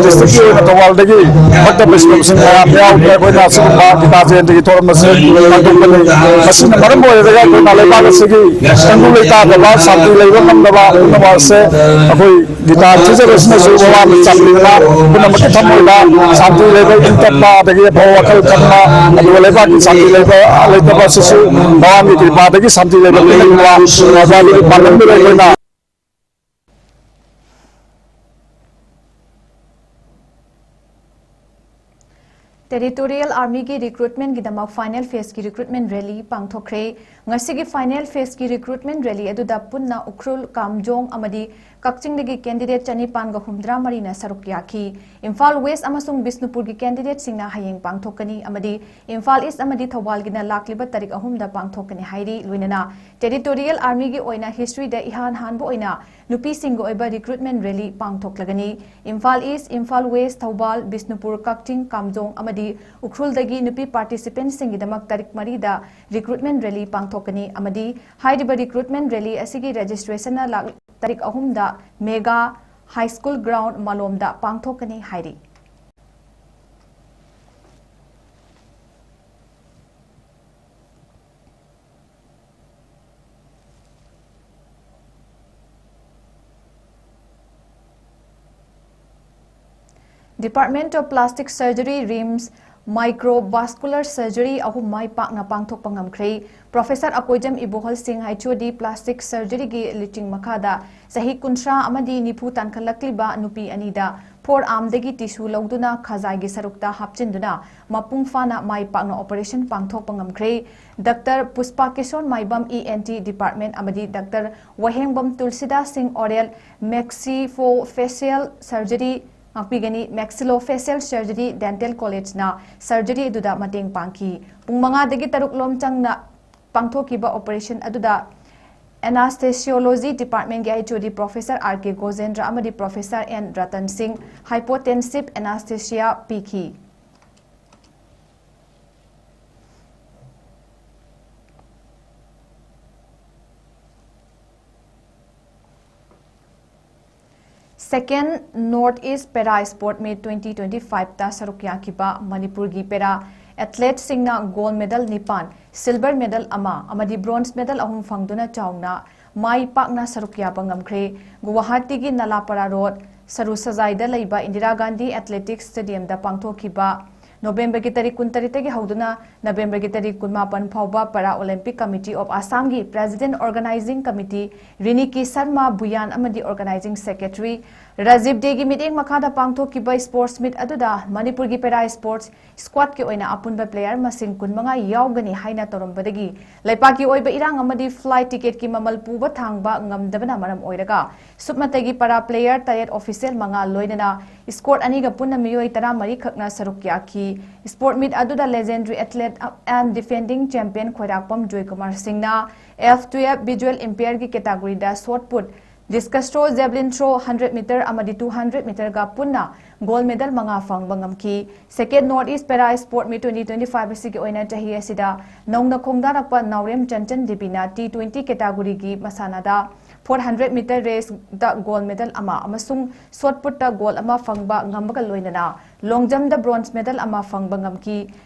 ꯗꯤꯁꯇ꯭ꯔꯤꯛꯀꯤ ꯑꯣꯏꯅ ꯊꯧꯕꯥꯜꯗꯒꯤ ꯚꯛꯇ ꯕꯩꯁꯅꯕꯁꯤꯡ ꯃꯌꯥꯝ ꯌꯥꯎꯗꯨꯅ ꯑꯩꯈꯣꯏꯅ ꯑꯁꯤꯒꯨꯝꯕ ꯒꯤꯇꯥ ꯖꯌꯟꯇꯤꯒꯤ ꯊꯧꯔꯝ ꯑꯁꯤ ꯄꯥꯡꯊꯣꯛꯄꯅꯤ꯫ ꯃꯁꯤꯅ ꯃꯔꯝ ꯑꯣꯏꯔꯒ ꯑꯩꯈꯣꯏꯅ ꯂꯩꯕꯥꯛ ꯑꯁꯤꯒꯤ ꯇꯪꯗꯨ ꯂꯩꯇꯥꯗꯕ, ꯁꯥꯟꯇꯤ ꯂꯩꯕ ꯉꯝꯗꯕ ꯄꯨꯝꯅꯃꯛ ꯑꯁꯦ ꯑꯩꯈꯣꯏ ꯒꯤꯇꯥ ꯊꯤꯖꯕꯁꯤꯅꯁꯨ ꯃꯃꯥꯅ ꯆꯥꯟꯕꯤꯗꯨꯅ ꯄꯨꯝꯅꯃꯛꯀꯤ ꯊꯃꯣꯏꯗ ꯁꯥꯟꯇꯤ ꯂꯩꯕ, ꯏꯪ ꯇꯞꯄ, ꯑꯗꯒꯤ ꯑꯐꯕ ꯋꯥꯈꯜ ꯈꯟꯕ, ꯑꯗꯨꯒ ꯂꯩꯕꯥꯛꯀꯤ ꯁꯥꯟꯇꯤ ꯂꯩꯕ ꯂꯩꯇꯕ ꯑꯁꯤꯁꯨ ꯃꯃꯥꯒꯤ ꯀ꯭ꯔꯤꯄꯥꯗꯒꯤ ꯁꯥꯟꯇꯤ ꯂꯩꯕ ꯄꯤꯅꯕ ꯃꯃꯥꯒꯤ ꯄꯥꯡꯒꯜ ꯑꯣꯏꯅ Territorial Army ꯒꯤ recruitment ꯒꯤꯗꯃꯛ final phase ꯀꯤ recruitment rally ꯄꯥꯡꯊꯣꯛꯈ꯭ꯔꯦ꯫ ꯉꯁꯤꯒꯤ final phase ꯀꯤ recruitment rally ꯑꯗꯨꯗ ꯄꯨꯟꯅ ꯎꯈ꯭ꯔꯨꯜ, ꯀꯥꯝꯖꯣꯡ ꯑꯃꯗꯤ ꯀꯛꯆꯤꯡꯗꯒꯤ candidate ꯆꯅꯤꯄꯥꯟꯒ ꯍꯨꯝꯗ꯭ꯔꯥ ꯃꯔꯤꯅ ꯁꯔꯨꯛ ꯌꯥꯈꯤ꯫ ꯏꯝꯐꯥꯜ West ꯑꯃꯁꯨꯡ ꯕꯤꯁꯅꯨꯄꯨꯔꯒꯤ candidate ꯁꯤꯡꯅ ꯍꯌꯦꯡ ꯄꯥꯡꯊꯣꯛꯀꯅꯤ ꯑꯃꯗꯤ ꯏꯝꯐꯥꯜ East ꯑꯃꯗꯤ ꯊꯧꯕꯥꯜꯒꯤꯅ ꯂꯥꯛꯂꯤꯕ ꯇꯥꯔꯤꯛ ꯑꯍꯨꯝꯗ ꯄꯥꯡꯊꯣꯛꯀꯅꯤ ꯍꯥꯏꯔꯤ꯫ ꯂꯣꯏꯅꯅ Territorial Army ꯒꯤ ꯑꯣꯏꯅ history ꯗ ꯏꯍꯥꯟ ꯍꯥꯟꯕ ꯑꯣꯏꯅ ꯅꯨꯄꯤꯁꯤꯡꯒꯤ ꯑꯣꯏꯕ recruitment rally ꯄꯥꯡꯊꯣꯛꯂꯒꯅꯤ꯫ Imphal East, Imphal West, Thoubal, Bishnupur, ꯀꯛꯆꯤꯡ, ꯀꯥꯝꯖꯣꯡ ꯑꯃꯗꯤ ꯎꯈ꯭ꯔꯨꯜꯗꯒꯤ ꯅꯨꯄꯤ participant ꯁꯤꯡꯒꯤꯗꯃꯛ ꯇꯥꯔꯤꯛ ꯃꯔꯤꯗ recruitment rally ꯄꯥꯡꯊꯣꯛꯀꯅꯤ ꯑꯃꯗꯤ ꯍꯥꯏꯔꯤꯕ recruitment rally ꯑꯁꯤꯒꯤ registration ꯅ ꯂꯥꯛ-, ꯇꯥꯔꯤꯛ ꯑꯍꯨꯝꯗ Mega High School Ground ꯃꯂꯣꯝꯗ ꯄꯥꯡꯊꯣꯛꯀꯅꯤ ꯍꯥꯏꯔꯤ꯫ Department of Plastic Surgery, RIMS, Microvascular Surgery ꯑꯍꯨꯝ ꯃꯥꯏ ꯄꯥꯛꯅ ꯄꯥꯡꯊꯣꯛꯄ ꯉꯝꯈ꯭ꯔꯦ꯫ Professor ꯑꯀꯣꯏꯖꯝ ꯏꯕꯣꯍꯜ ꯁꯤꯡ, H O D, Plastic Surgery ꯒꯤ ꯂꯨꯆꯤꯡ ꯃꯈꯥꯗ ꯆꯍꯤ ꯀꯨꯟꯊ꯭ꯔꯥ ꯑꯃꯗꯤ ꯅꯤꯐꯨ ꯇꯥꯟꯈꯠꯂꯛꯂꯤꯕ ꯅꯨꯄꯤ ꯑꯅꯤꯗ forearm ꯗꯒꯤ tissue ꯂꯧꯗꯨꯅ ꯈꯖꯥꯏꯒꯤ ꯁꯔꯨꯛꯇ ꯍꯥꯞꯆꯤꯟꯗꯨꯅ ꯃꯄꯨꯡ ꯐꯥꯅ ꯃꯥꯏ ꯄꯥꯛꯅ operation ꯄꯥꯡꯊꯣꯛꯄ ꯉꯝꯈ꯭ꯔꯦ꯫ Doctor ꯄꯨꯁꯄꯥ ꯀꯤꯁꯣꯟ ꯃꯥꯏꯕꯝ, E N T department, ꯑꯃꯗꯤ Doctor ꯋꯥꯍꯦꯡꯕꯝ ꯇꯨꯜꯁꯤꯗꯥꯁ ꯁꯤꯡ, Oral Maxillofacial Surgery, ꯉꯥꯛꯄꯤꯒꯅꯤ, Maxillofacial Surgery, Dental College ꯅ surgery ꯑꯗꯨꯗ ꯃꯇꯦꯡ ꯄꯥꯡꯈꯤ꯫ ꯄꯨꯡ ꯃꯉꯥꯗꯒꯤ ꯇꯔꯨꯛ ꯂꯣꯝ ꯆꯪꯅ ꯄꯥꯡꯊꯣꯛꯈꯤꯕ operation ꯑꯗꯨꯗ Anesthesiology department ꯀꯤ H O D Professor R K ꯒꯣꯖꯦꯟꯗ꯭ꯔ ꯑꯃꯗꯤ Professor N ꯔꯇꯟ ꯁꯤꯡ hypotensive anesthesia ꯄꯤꯈꯤ꯫ Second North East Para Sport Meet twenty twenty-five ꯇ ꯁꯔꯨꯛ ꯌꯥꯈꯤꯕ ꯃꯅꯤꯄꯨꯔꯒꯤ ꯄꯦꯔꯥ ꯑꯦꯊꯂꯦꯠꯁꯤꯡꯅ ꯒꯣꯜꯗ ꯃꯦꯗꯜ ꯅꯤꯄꯥꯟ, ꯁꯤꯜꯚꯔ ꯃꯦꯗꯜ ꯑꯃ ꯑꯃꯗꯤ ꯕ꯭ꯔꯣꯟꯖ ꯃꯦꯗꯜ ꯑꯍꯨꯝ ꯐꯪꯗꯨꯅ ꯆꯥꯎꯅ ꯃꯥꯏ ꯄꯥꯛꯅ ꯁꯔꯨꯛ ꯌꯥꯕ ꯉꯝꯈ꯭ꯔꯦ꯫ ꯒꯨꯋꯥꯍꯥꯇꯤꯒꯤ ꯅꯂꯥꯄꯥꯔꯥ ꯔꯣꯗ, ꯁꯔꯨ ꯁꯖꯥꯏꯗ ꯂꯩꯕ ꯏꯟꯗꯤꯔꯥ ꯒꯥꯟꯙꯤ ꯑꯦꯊꯂꯦꯇꯤꯛꯁ ꯁ꯭ꯇꯦꯗꯤꯌꯝꯗ ꯄꯥꯡꯊꯣꯛꯈꯤꯕ ꯅꯣꯕꯦꯝꯕꯔꯒꯤ ꯇꯥꯔꯤꯛ ꯀꯨꯟꯇꯔꯦꯠꯇꯒꯤ ꯍꯧꯗꯨꯅ ꯅꯕꯦꯝꯕꯔꯒꯤ ꯇꯥꯔꯤꯛ ꯀꯨꯟꯃꯥꯄꯟ ꯐꯥꯎꯕ Para Olympic Committee of Assam ꯒꯤ President Organizing Committee ꯔꯤꯅꯤꯀꯤ ꯁꯔꯃ ꯚꯨꯌꯥꯟ ꯑꯃꯗꯤ Organizing Secretary ꯔꯥꯖꯤꯕ ꯗꯦꯒꯤ ꯃꯤꯠꯌꯦꯡ ꯃꯈꯥꯗ ꯄꯥꯡꯊꯣꯛꯈꯤꯕ ꯁ꯭ꯄꯣꯔꯠꯁ ꯃꯤꯠ ꯑꯗꯨꯗ ꯃꯅꯤꯄꯨꯔꯒꯤ ꯄꯦꯔꯥ ꯁ꯭ꯄꯣꯔꯠꯁ ꯁ꯭ꯀ꯭ꯋꯥꯗꯀꯤ ꯑꯣꯏꯅ ꯑꯄꯨꯟꯕ ꯄ꯭ꯂꯦꯌꯔ ꯃꯁꯤꯡ ꯀꯨꯟꯃꯉꯥ ꯌꯥꯎꯒꯅꯤ ꯍꯥꯏꯅ ꯇꯧꯔꯝꯕꯗꯒꯤ ꯂꯩꯄꯥꯛꯀꯤ ꯑꯣꯏꯕ ꯏꯔꯥꯡ ꯑꯃꯗꯤ ꯐ꯭ꯂꯥꯏꯠ ꯇꯤꯀꯦꯠꯀꯤ ꯃꯃꯜ ꯄꯨꯕ ꯊꯥꯡꯕ ꯉꯝꯗꯕꯅ ꯃꯔꯝ ꯑꯣꯏꯔꯒ ꯁꯨꯞꯅꯇꯒꯤ ꯄꯥꯔꯥ ꯄ꯭ꯂꯦꯌꯔ ꯇꯔꯦꯠ ꯑꯣꯐꯤꯁꯤꯌꯦꯜ ꯃꯉꯥ ꯂꯣꯏꯅꯅ ꯁ꯭ꯀ꯭ꯋꯥꯗ ꯑꯅꯤꯒ ꯄꯨꯟꯅ ꯃꯤꯑꯣꯏ ꯇꯔꯥꯃꯔꯤ ꯈꯛꯅ ꯁꯔꯨꯛ ꯌꯥꯈꯤ꯫ ꯁ꯭ꯄꯣꯔꯠ ꯃꯤꯠ ꯑꯗꯨꯗ legendary athlete and defending champion Khoirakpam Joykumar ꯁꯤꯡꯅ ꯑꯦꯐ ꯇꯨꯌꯦꯜꯐ ꯚꯤꯖꯨꯋꯦꯜ ꯏꯝꯄꯤꯌꯔꯒꯤ ꯀꯦꯇꯥꯒꯣꯔꯤꯗ shot put, discus throw, javelin throw, hundred metre ꯑꯃꯗꯤ ꯇꯨ ꯍꯟꯗ꯭ꯔꯦꯠ ꯃꯤꯇꯔꯒ ꯄꯨꯟꯅ ꯒꯣꯜꯗ ꯃꯦꯗꯜ ꯃꯉꯥ ꯐꯪꯕ ꯉꯝꯈꯤ꯫ Second North East Para Sport Meet twenty twenty-five ꯑꯁꯤꯒꯤ ꯑꯣꯏꯅ ꯆꯍꯤ ꯑꯁꯤꯗ ꯅꯧꯅ ꯈꯣꯡꯗꯥꯔꯛꯄ ꯅꯥꯎꯔꯦꯝ ꯆꯟꯆꯟ ꯗꯦꯕꯤꯅ ꯇꯤ ꯇ꯭ꯋꯦꯟꯇꯤ ꯀꯦꯇꯥꯒꯣꯔꯤꯒꯤ ꯃꯁꯥꯟꯅꯗ ꯐꯣꯔ ꯍꯟꯗ꯭ꯔꯦꯠ ꯃꯤꯇꯔ ꯔꯦꯁꯇ ꯒꯣꯜꯗ ꯃꯦꯗꯜ ꯑꯃ ꯑꯃꯁꯨꯡ ꯁꯣꯠ ꯄꯨꯠꯇ ꯒꯣꯜꯗ ꯑꯃ ꯐꯪꯕ ꯉꯝꯕꯒ ꯂꯣꯏꯅꯅ ꯂꯣꯡ ꯖꯝꯞꯇ ꯕ꯭ꯔꯣꯟꯖ ꯃꯦꯗꯜ ꯑꯃ ꯐꯪꯕ ꯉꯝꯈꯤ꯫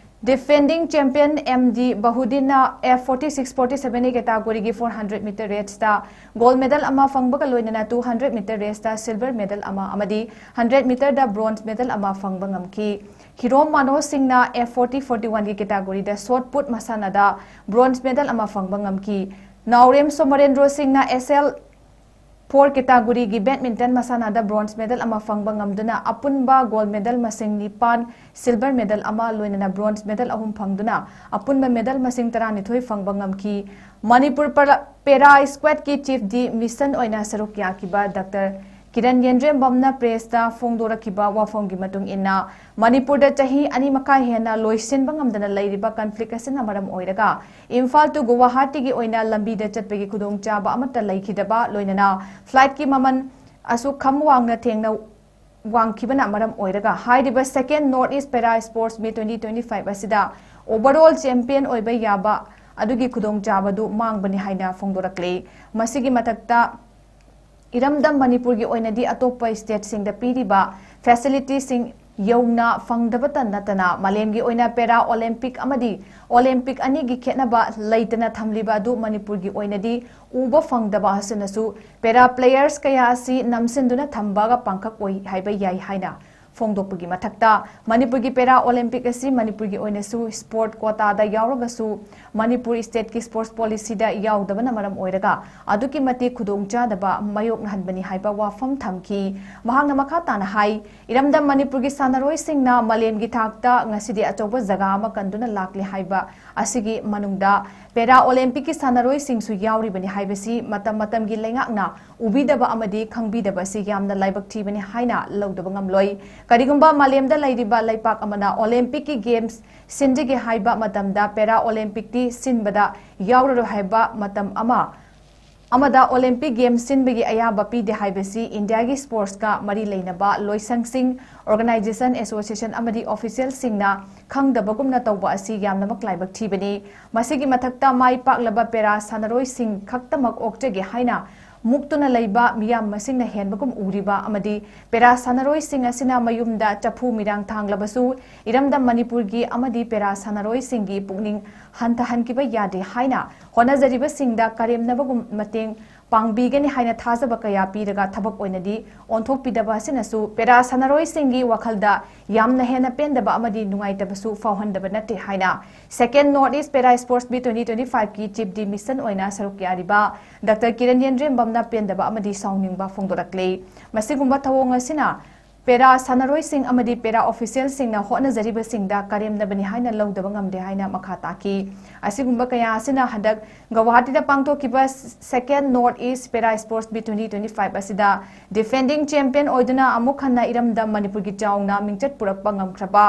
ꯗꯤꯐꯦꯟꯗꯤꯡ ꯆꯦꯝꯄꯤꯌꯟ ꯑꯦꯝ ꯗꯤ ꯕꯍꯨꯗꯤꯟꯅ F forty six forty seven A ꯀꯦꯇꯥꯒꯣꯔꯤꯒꯤ ꯐꯣꯔ ꯍꯟꯗ꯭ꯔꯦꯠ ꯃꯤꯇꯔ ꯔꯦꯁꯇ ꯒꯣꯜꯗ ꯃꯦꯗꯜ ꯑꯃ ꯐꯪꯕꯒ ꯂꯣꯏꯅꯅ ꯇꯨ ꯍꯟꯗ꯭ꯔꯦꯠ ꯃꯤꯇꯔ ꯔꯦꯁꯇ ꯁꯤꯜꯚꯔ ꯃꯦꯗꯜ ꯑꯃ ꯑꯃꯗꯤ ꯍꯟꯗ꯭ꯔꯦꯠ ꯃꯤꯇꯔꯗ ꯕ꯭ꯔꯣꯟꯖ ꯃꯦꯗꯜ ꯑꯃ ꯐꯪꯕ ꯉꯝꯈꯤ꯫ ꯍꯤꯔꯣꯝ ꯃꯅꯣꯖ ꯁꯤꯡꯅ ꯑꯦꯐ ꯐꯣꯔꯇꯤ ꯐꯣꯔꯇꯤ ꯋꯥꯟꯒꯤ ꯀꯦꯇꯥꯒꯣꯔꯤꯗ ꯁꯣꯠ ꯄꯨꯠ ꯃꯁꯥꯟꯅꯗ ꯕ꯭ꯔꯣꯟꯖ ꯃꯦꯗꯜ ꯑꯃ ꯐꯪꯕ ꯉꯝꯈꯤ꯫ ꯅꯥꯎꯔꯦꯝ ꯁꯣꯃꯔꯦꯟꯗ꯭ꯔꯣ ꯁꯤꯡꯅ ꯑꯦꯁ ꯑꯦꯜ ꯐꯣꯔ ꯀꯦꯇꯥꯒꯣꯔꯤꯒꯤ ꯕꯦꯗꯃꯤꯟꯇꯟ ꯃꯁꯥꯟꯅꯗ ꯕ꯭ꯔꯣꯟꯖ ꯃꯦꯗꯜ ꯑꯃ ꯐꯪꯕ ꯉꯝꯗꯨꯅ ꯑꯄꯨꯟꯕ ꯒꯣꯜꯗ ꯃꯦꯗꯜ ꯃꯁꯤꯡ ꯅꯤꯄꯥꯟ, ꯁꯤꯜꯚꯔ ꯃꯦꯗꯜ ꯑꯃ, ꯂꯣꯏꯅꯅ ꯕ꯭ꯔꯣꯟꯖ ꯃꯦꯗꯜ ꯑꯍꯨꯝ ꯐꯪꯗꯨꯅ ꯑꯄꯨꯟꯕ ꯃꯦꯗꯜ ꯃꯁꯤꯡ ꯇꯔꯥꯅꯤꯊꯣꯏ ꯐꯪꯕ ꯉꯝꯈꯤ꯫ ꯃꯅꯤꯄꯨꯔ ꯄꯔ-, ꯄꯦꯔꯥ ꯁ꯭ꯀ꯭ꯋꯥꯗꯀꯤ ꯆꯤꯐ ꯗꯤ ꯃꯤꯁꯟ ꯑꯣꯏꯅ ꯁꯔꯨꯛ ꯌꯥꯈꯤꯕ ꯗꯥꯛꯇꯔ ꯀꯤꯔꯟ ꯌꯦꯟꯗ꯭ꯔꯦꯝꯕꯝꯅ ꯄ꯭ꯔꯦꯁꯇ ꯐꯣꯡꯗꯣꯔꯛꯈꯤꯕ ꯋꯥꯐꯝꯒꯤ ꯃꯇꯨꯡ ꯏꯟꯅ, ꯃꯅꯤꯄꯨꯔꯗ ꯆꯍꯤ ꯑꯅꯤ ꯃꯈꯥꯏ ꯍꯦꯟꯅ ꯂꯣꯏꯁꯤꯟꯕ ꯉꯝꯗꯅ ꯂꯩꯔꯤꯕ ꯀꯟꯐ꯭ꯂꯤꯛ ꯑꯁꯤꯅ ꯃꯔꯝ ꯑꯣꯏꯔꯒ ꯏꯝꯐꯥꯜ to ꯒꯨꯋꯥꯍꯥꯇꯤꯒꯤ ꯑꯣꯏꯅ ꯂꯝꯕꯤꯗ ꯆꯠꯄꯒꯤ ꯈꯨꯗꯣꯡꯆꯥꯕ ꯑꯃꯠꯇ ꯂꯩꯈꯤꯗꯕ, ꯂꯣꯏꯅꯅ ꯐ꯭ꯂꯥꯏꯠꯀꯤ ꯃꯃꯜ ꯑꯁꯨꯛ ꯈꯝ ꯋꯥꯡꯅ ꯊꯦꯡꯅ ꯋꯥꯡꯈꯤꯕꯅ ꯃꯔꯝ ꯑꯣꯏꯔꯒ ꯍꯥꯏꯔꯤꯕ Second North East Para Sports Meet twenty twenty-five ꯑꯁꯤꯗ overall champion ꯑꯣꯏꯕ ꯌꯥꯕ ꯑꯗꯨꯒꯤ ꯈꯨꯗꯣꯡꯆꯥꯕꯗꯨ ꯃꯥꯡꯕꯅꯤ ꯍꯥꯏꯅ ꯐꯣꯡꯗꯣꯔꯛꯂꯤ꯫ ꯃꯁꯤꯒꯤ ꯃꯊꯛꯇ ꯏꯔꯝꯗꯝ ꯃꯅꯤꯄꯨꯔꯒꯤ ꯑꯣꯏꯅꯗꯤ ꯑꯇꯣꯞꯄ ꯁ꯭ꯇꯦꯠꯁꯤꯡꯗ ꯄꯤꯔꯤꯕ ꯐꯦꯁꯤꯂꯤꯇꯤꯁꯤꯡ ꯌꯧꯅ ꯐꯪꯗꯕꯇ ꯅꯠꯇꯅ ꯃꯥꯂꯦꯝꯒꯤ ꯑꯣꯏꯅ ꯄꯦꯔꯥ ꯑꯣꯂꯦꯝꯄꯤꯛ ꯑꯃꯗꯤ ꯑꯣꯂꯦꯝꯄꯤꯛ ꯑꯅꯤꯒꯤ ꯈꯦꯠꯅꯕ ꯂꯩꯇꯅ ꯊꯝꯂꯤꯕ ꯑꯗꯨ ꯃꯅꯤꯄꯨꯔꯒꯤ ꯑꯣꯏꯅꯗꯤ ꯎꯕ ꯐꯪꯗꯕ ꯑꯁꯤꯅꯁꯨ ꯄꯦꯔꯥ ꯄ꯭ꯂꯦꯌꯔꯁ ꯀꯌꯥ ꯑꯁꯤ ꯅꯝꯁꯤꯟꯗꯨꯅ ꯊꯝꯕꯒ ꯄꯥꯡꯈꯛ ꯑꯣꯏ ꯍꯥꯏꯕ ꯌꯥꯏ ꯍꯥꯏꯅ ꯐꯣꯡꯗꯣꯛꯄꯒꯤ ꯃꯊꯛꯇ ꯃꯅꯤꯄꯨꯔꯒꯤ ꯄꯦꯔꯥ ꯑꯣꯂꯦꯝꯄꯤꯛ ꯑꯁꯤ ꯃꯅꯤꯄꯨꯔꯒꯤ ꯑꯣꯏꯅꯁꯨ ꯁ꯭ꯄꯣꯔꯠ ꯀꯣꯇꯥꯗ ꯌꯥꯎꯔꯒꯁꯨ ꯃꯅꯤꯄꯨꯔ ꯁ꯭ꯇꯦꯠꯀꯤ ꯁ꯭ꯄꯣꯔꯠꯁ ꯄꯣꯂꯤꯁꯤꯗ ꯌꯥꯎꯗꯕꯅ ꯃꯔꯝ ꯑꯣꯏꯔꯒ ꯑꯗꯨꯛꯀꯤ ꯃꯇꯤꯛ ꯈꯨꯗꯣꯡꯆꯥꯗꯕ ꯃꯥꯌꯣꯛꯅꯍꯟꯕꯅꯤ ꯍꯥꯏꯕ ꯋꯥꯐꯝ ꯊꯝꯈꯤ꯫ ꯃꯍꯥꯛꯅ ꯃꯈꯥ ꯇꯥꯅ ꯍꯥꯏ, ꯏꯔꯝꯗꯝ ꯃꯅꯤꯄꯨꯔꯒꯤ ꯁꯥꯟꯅꯔꯣꯏꯁꯤꯡꯅ ꯃꯥꯂꯦꯝꯒꯤ ꯊꯥꯛꯇ ꯉꯁꯤꯗꯤ ꯑꯆꯧꯕ ꯖꯒꯥ ꯑꯃ ꯀꯟꯗꯨꯅ ꯂꯥꯛꯂꯤ ꯍꯥꯏꯕ ꯑꯁꯤꯒꯤ ꯃꯅꯨꯡꯗ ꯄꯦꯔꯥ ꯑꯣꯂꯦꯝꯄꯤꯛꯀꯤ ꯁꯥꯟꯅꯔꯣꯏꯁꯤꯡꯁꯨ ꯌꯥꯎꯔꯤꯕꯅꯤ ꯍꯥꯏꯕꯁꯤ ꯃꯇꯝ ꯃꯇꯝꯒꯤ ꯂꯩꯉꯥꯛꯅ ꯎꯕꯤꯗꯕ ꯑꯃꯗꯤ ꯈꯪꯕꯤꯗꯕ ꯑꯁꯤ ꯌꯥꯝꯅ ꯂꯥꯏꯕꯛ ꯊꯤꯕꯅꯤ ꯍꯥꯏꯅ ꯂꯧꯗꯕ ꯉꯝꯂꯣꯏ꯫ ꯀꯔꯤꯒꯨꯝꯕ ꯃꯥꯂꯦꯝꯗ ꯂꯩꯔꯤꯕ ꯂꯩꯄꯥꯛ ꯑꯃꯅ ꯑꯣꯂꯦꯝꯄꯤꯛꯀꯤ ꯒꯦꯝꯁ ꯁꯤꯟꯖꯒꯦ ꯍꯥꯏꯕ ꯃꯇꯝꯗ ꯄꯦꯔꯥ ꯑꯣꯂꯦꯝꯄꯤꯛꯇꯤ ꯁꯤꯟꯕꯗ ꯌꯥꯎꯔꯔꯣꯏ ꯍꯥꯏꯕ ꯃꯇꯝ ꯑꯃ ꯑꯃꯗ ꯑꯣꯂꯦꯝꯄꯤꯛ ꯒꯦꯝꯁ ꯁꯤꯟꯕꯒꯤ ꯑꯌꯥꯕ ꯄꯤꯗꯦ ꯍꯥꯏꯕꯁꯤ ꯏꯟꯗꯤꯌꯥꯒꯤ ꯁ꯭ꯄꯣꯔꯠꯁꯀ ꯃꯔꯤ ꯂꯩꯅꯕ ꯂꯣꯏꯁꯪꯁꯤꯡ, ꯑꯣꯔꯒꯅꯥꯏꯖꯦꯁꯟ, ꯑꯦꯁꯣꯁꯤꯌꯦꯁꯟ ꯑꯃꯗꯤ ꯑꯣꯐꯤꯁꯤꯌꯦꯜꯁꯤꯡꯅ ꯈꯪꯗꯕꯒꯨꯝꯅ ꯇꯧꯕ ꯑꯁꯤ ꯌꯥꯝꯅꯃꯛ ꯂꯥꯏꯕꯛ ꯊꯤꯕꯅꯤ꯫ ꯃꯁꯤꯒꯤ ꯃꯊꯛꯇ ꯃꯥꯏ ꯄꯥꯛꯂꯕ ꯄꯦꯔꯥ ꯁꯥꯟꯅꯔꯣꯏꯁꯤꯡ ꯈꯛꯇꯃꯛ ꯑꯣꯛꯆꯒꯦ ꯍꯥꯏꯅ ꯃꯨꯛꯇꯨꯅ ꯂꯩꯕ ꯃꯤꯌꯥꯝ ꯃꯁꯤꯡꯅ ꯍꯦꯟꯕꯒꯨꯝ ꯎꯔꯤꯕ ꯑꯃꯗꯤ ꯄꯦꯔꯥ ꯁꯥꯟꯅꯔꯣꯏꯁꯤꯡ ꯑꯁꯤꯅ ꯃꯌꯨꯝꯗ ꯆꯐꯨ ꯃꯤꯔꯥꯡ ꯊꯥꯡꯂꯕꯁꯨ ꯏꯔꯝꯗꯝ ꯃꯅꯤꯄꯨꯔꯒꯤ ꯑꯃꯗꯤ ꯄꯦꯔꯥ ꯁꯥꯟꯅꯔꯣꯏꯁꯤꯡꯒꯤ ꯄꯨꯛꯅꯤꯡ ꯍꯟꯊꯍꯟꯈꯤꯕ ꯌꯥꯗꯦ ꯍꯥꯏꯅ ꯍꯣꯠꯅꯖꯔꯤꯕꯁꯤꯡꯗ ꯀꯔꯦꯝꯅꯕꯒꯨꯝ ꯃꯇꯦꯡ ꯄꯥꯡꯕꯤꯒꯅꯤ ꯍꯥꯏꯅ ꯊꯥꯖꯕ ꯀꯌꯥ ꯄꯤꯔꯒ ꯊꯕꯛ ꯑꯣꯏꯅꯗꯤ ꯑꯣꯟꯊꯣꯛꯄꯤꯗꯕ ꯑꯁꯤꯅꯁꯨ ꯄꯦꯔꯥ ꯁꯥꯟꯅꯔꯣꯏꯁꯤꯡꯒꯤ ꯋꯥꯈꯜꯗ ꯌꯥꯝꯅ ꯍꯦꯟꯅ ꯄꯦꯟꯗꯕ ꯑꯃꯗꯤ ꯅꯨꯡꯉꯥꯏꯇꯕꯁꯨ ꯐꯥꯎꯍꯟꯗꯕ ꯅꯠꯇꯦ ꯍꯥꯏꯅ Second North East Para Sports Meet twenty twenty-five ꯀꯤ ꯆꯤꯞ ꯗꯤ ꯃꯤꯁꯟ ꯑꯣꯏꯅ ꯁꯔꯨꯛ ꯌꯥꯔꯤꯕ ꯗꯥꯛꯇꯔ ꯀꯤꯔꯟ ꯌꯦꯟꯗ꯭ꯔꯦꯝꯕꯝꯅ ꯄꯦꯟꯗꯕ ꯑꯃꯗꯤ ꯁꯥꯎꯅꯤꯡꯕ ꯐꯣꯡꯗꯣꯔꯛꯂꯤ꯫ ꯃꯁꯤꯒꯨꯝꯕ ꯊꯧꯑꯣꯡ ꯑꯁꯤꯅ ꯄꯦꯔꯥ ꯁꯥꯟꯅꯔꯣꯏꯁꯤꯡ ꯑꯃꯗꯤ ꯄꯦꯔꯥ ꯑꯣꯐꯤꯁꯤꯌꯦꯜꯁꯤꯡꯅ ꯍꯣꯠꯅꯖꯔꯤꯕꯁꯤꯡꯗ ꯀꯔꯦꯝꯅꯕꯅꯤ ꯍꯥꯏꯅ ꯂꯧꯗꯕ ꯉꯝꯗꯦ ꯍꯥꯏꯅ ꯃꯈꯥ ꯇꯥꯈꯤ꯫ ꯑꯁꯤꯒꯨꯝꯕ ꯀꯌꯥ ꯑꯁꯤꯅ ꯍꯟꯗꯛ ꯒꯧꯍꯥꯇꯤꯗ ꯄꯥꯡꯊꯣꯛꯈꯤꯕ Second North East Para Sports Meet twenty twenty-five ꯑꯁꯤꯗ ꯗꯤꯐꯦꯟꯗꯤꯡ ꯆꯦꯝꯄꯤꯌꯟ ꯑꯣꯏꯗꯨꯅ ꯑꯃꯨꯛ ꯍꯟꯅ ꯏꯔꯝꯗꯝ ꯃꯅꯤꯄꯨꯔꯒꯤ ꯆꯥꯎꯅ ꯃꯤꯡꯆꯠ ꯄꯨꯔꯛꯄ ꯉꯝꯈ꯭ꯔꯕ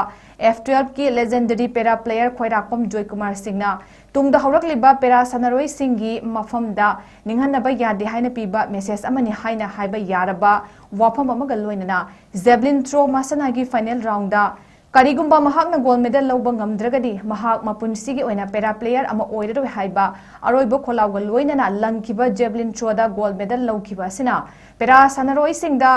F twelve ꯀꯤ ꯂꯦꯖꯦꯟꯗꯔꯤ ꯄꯦꯔꯥ ꯄ꯭ꯂꯦꯌꯔ ꯈ꯭ꯋꯥꯏꯔꯥꯛꯄꯝ ꯖꯣꯏꯀꯨꯃꯥꯔ ꯁꯤꯡꯅ ꯇꯨꯡꯗ ꯍꯧꯔꯛꯂꯤꯕ ꯄꯦꯔꯥ ꯁꯥꯟꯅꯔꯣꯏꯁꯤꯡꯒꯤ ꯃꯐꯝꯗ ꯅꯤꯡꯍꯟꯅꯕ ꯌꯥꯗꯦ ꯍꯥꯏꯅ ꯄꯤꯕ ꯃꯦꯁꯦꯖ ꯑꯃꯅꯤ ꯍꯥꯏꯅ ꯍꯥꯏꯕ ꯌꯥꯔꯕ ꯋꯥꯐꯝ ꯑꯃꯒ ꯂꯣꯏꯅꯅ ꯖꯦꯕꯂꯤꯟ ꯊ꯭ꯔꯣ ꯃꯁꯥꯟꯅꯒꯤ ꯐꯥꯏꯅꯦꯜ ꯔꯥꯎꯟꯗ ꯀꯔꯤꯒꯨꯝꯕ ꯃꯍꯥꯛꯅ gold medal ꯂꯧꯕ ꯉꯝꯗ꯭ꯔꯒꯗꯤ, ꯃꯍꯥꯛ ꯃꯄꯨꯟꯁꯤꯒꯤ ꯑꯣꯏꯅ para player ꯑꯃ ꯑꯣꯏꯔꯔꯣꯏ ꯍꯥꯏꯕ ꯑꯔꯣꯏꯕ ꯈꯣꯜꯂꯥꯎꯒ ꯂꯣꯏꯅꯅ ꯂꯪꯈꯤꯕ javelin throwꯗ gold medal ꯂꯧꯈꯤꯕ ꯑꯁꯤꯅ para ꯁꯥꯟꯅꯔꯣꯏꯁꯤꯡꯗ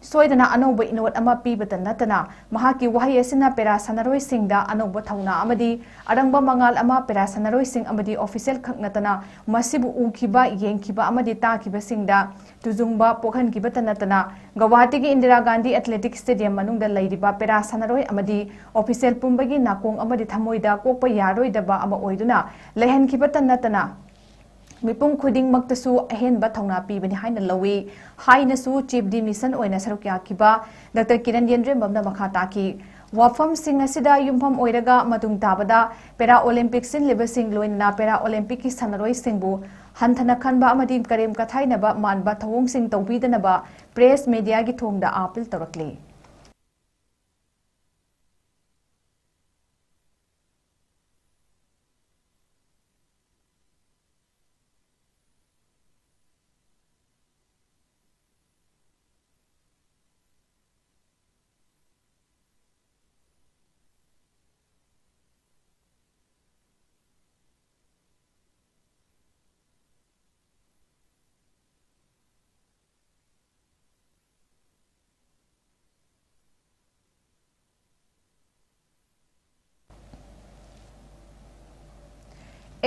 ꯁꯣꯏꯗꯅ ꯑꯅꯧꯕ ꯏꯅꯣꯠ ꯑꯃ ꯄꯤꯕꯇ ꯅꯠꯇꯅ, ꯃꯍꯥꯛꯀꯤ ꯋꯥꯍꯩ ꯑꯁꯤꯅ para ꯁꯥꯟꯅꯔꯣꯏꯁꯤꯡꯗ ꯑꯅꯧꯕ ꯊꯧꯅꯥ ꯑꯃꯗꯤ ꯑꯔꯪꯕ ꯃꯉꯥꯜ ꯑꯃ para ꯁꯥꯟꯅꯔꯣꯏꯁꯤꯡ ꯑꯃꯗꯤ official ꯈꯛ ꯅꯠꯇꯅ ꯃꯁꯤꯕꯨ ꯎꯈꯤꯕ, ꯌꯦꯡꯈꯤꯕ ꯑꯃꯗꯤ ꯇꯥꯈꯤꯕꯁꯤꯡꯗ ꯇꯨꯖꯨꯡꯕ ꯄꯣꯛꯍꯟꯈꯤꯕꯇ ꯅꯠꯇꯅ, ꯒꯧꯍꯥꯇꯤꯒꯤ ꯏꯟꯗꯤꯔꯥ ꯒꯥꯟꯙꯤ Athletic Stadium ꯃꯅꯨꯡꯗ ꯂꯩꯔꯤꯕ para ꯁꯥꯟꯅꯔꯣꯏ ꯑꯃꯗꯤ official ꯄꯨꯝꯕꯒꯤ ꯅꯥꯀꯣꯡ ꯑꯃꯗꯤ ꯊꯃꯣꯏꯗ ꯀꯣꯛꯄ ꯌꯥꯔꯣꯏꯗꯕ ꯑꯃ ꯑꯣꯏꯗꯨꯅ ꯂꯩꯍꯟꯈꯤꯕꯇ ꯅꯠꯇꯅ, ꯃꯤꯄꯨꯝ ꯈꯨꯗꯤꯡꯃꯛꯇꯁꯨ ꯑꯍꯦꯟꯕ ꯊꯧꯅꯥ ꯄꯤꯕꯅꯤ ꯍꯥꯏꯅ ꯂꯧꯏ ꯍꯥꯏꯅꯁꯨ Chief de Mission ꯑꯣꯏꯅ ꯁꯔꯨꯛ ꯌꯥꯈꯤꯕ Doctor ꯀꯤꯔꯟ ꯌꯦꯟꯗ꯭ꯔꯦꯝꯕꯝꯅ ꯃꯈꯥ ꯇꯥꯈꯤ꯫ ꯋꯥꯐꯝꯁꯤꯡ ꯑꯁꯤꯗ ꯌꯨꯝꯐꯝ ꯑꯣꯏꯔꯒ ꯃꯇꯨꯡ ꯇꯥꯕꯗ Paralympic ꯁꯤꯟꯂꯤꯕꯁꯤꯡ, ꯂꯣꯏꯅꯅ Paralympic ꯀꯤ ꯁꯥꯟꯅꯔꯣꯏꯁꯤꯡꯕꯨ ꯍꯟꯊꯅ ꯈꯟꯕ ꯑꯃꯗꯤ ꯀꯔꯦꯝ ꯀꯊꯥꯏꯅꯕ ꯃꯥꯟꯕ ꯊꯧꯑꯣꯡꯁꯤꯡ ꯇꯧꯕꯤꯗꯅꯕ press media ꯒꯤ ꯊꯣꯡꯗ appeal ꯇꯧꯔꯛꯂꯤ꯫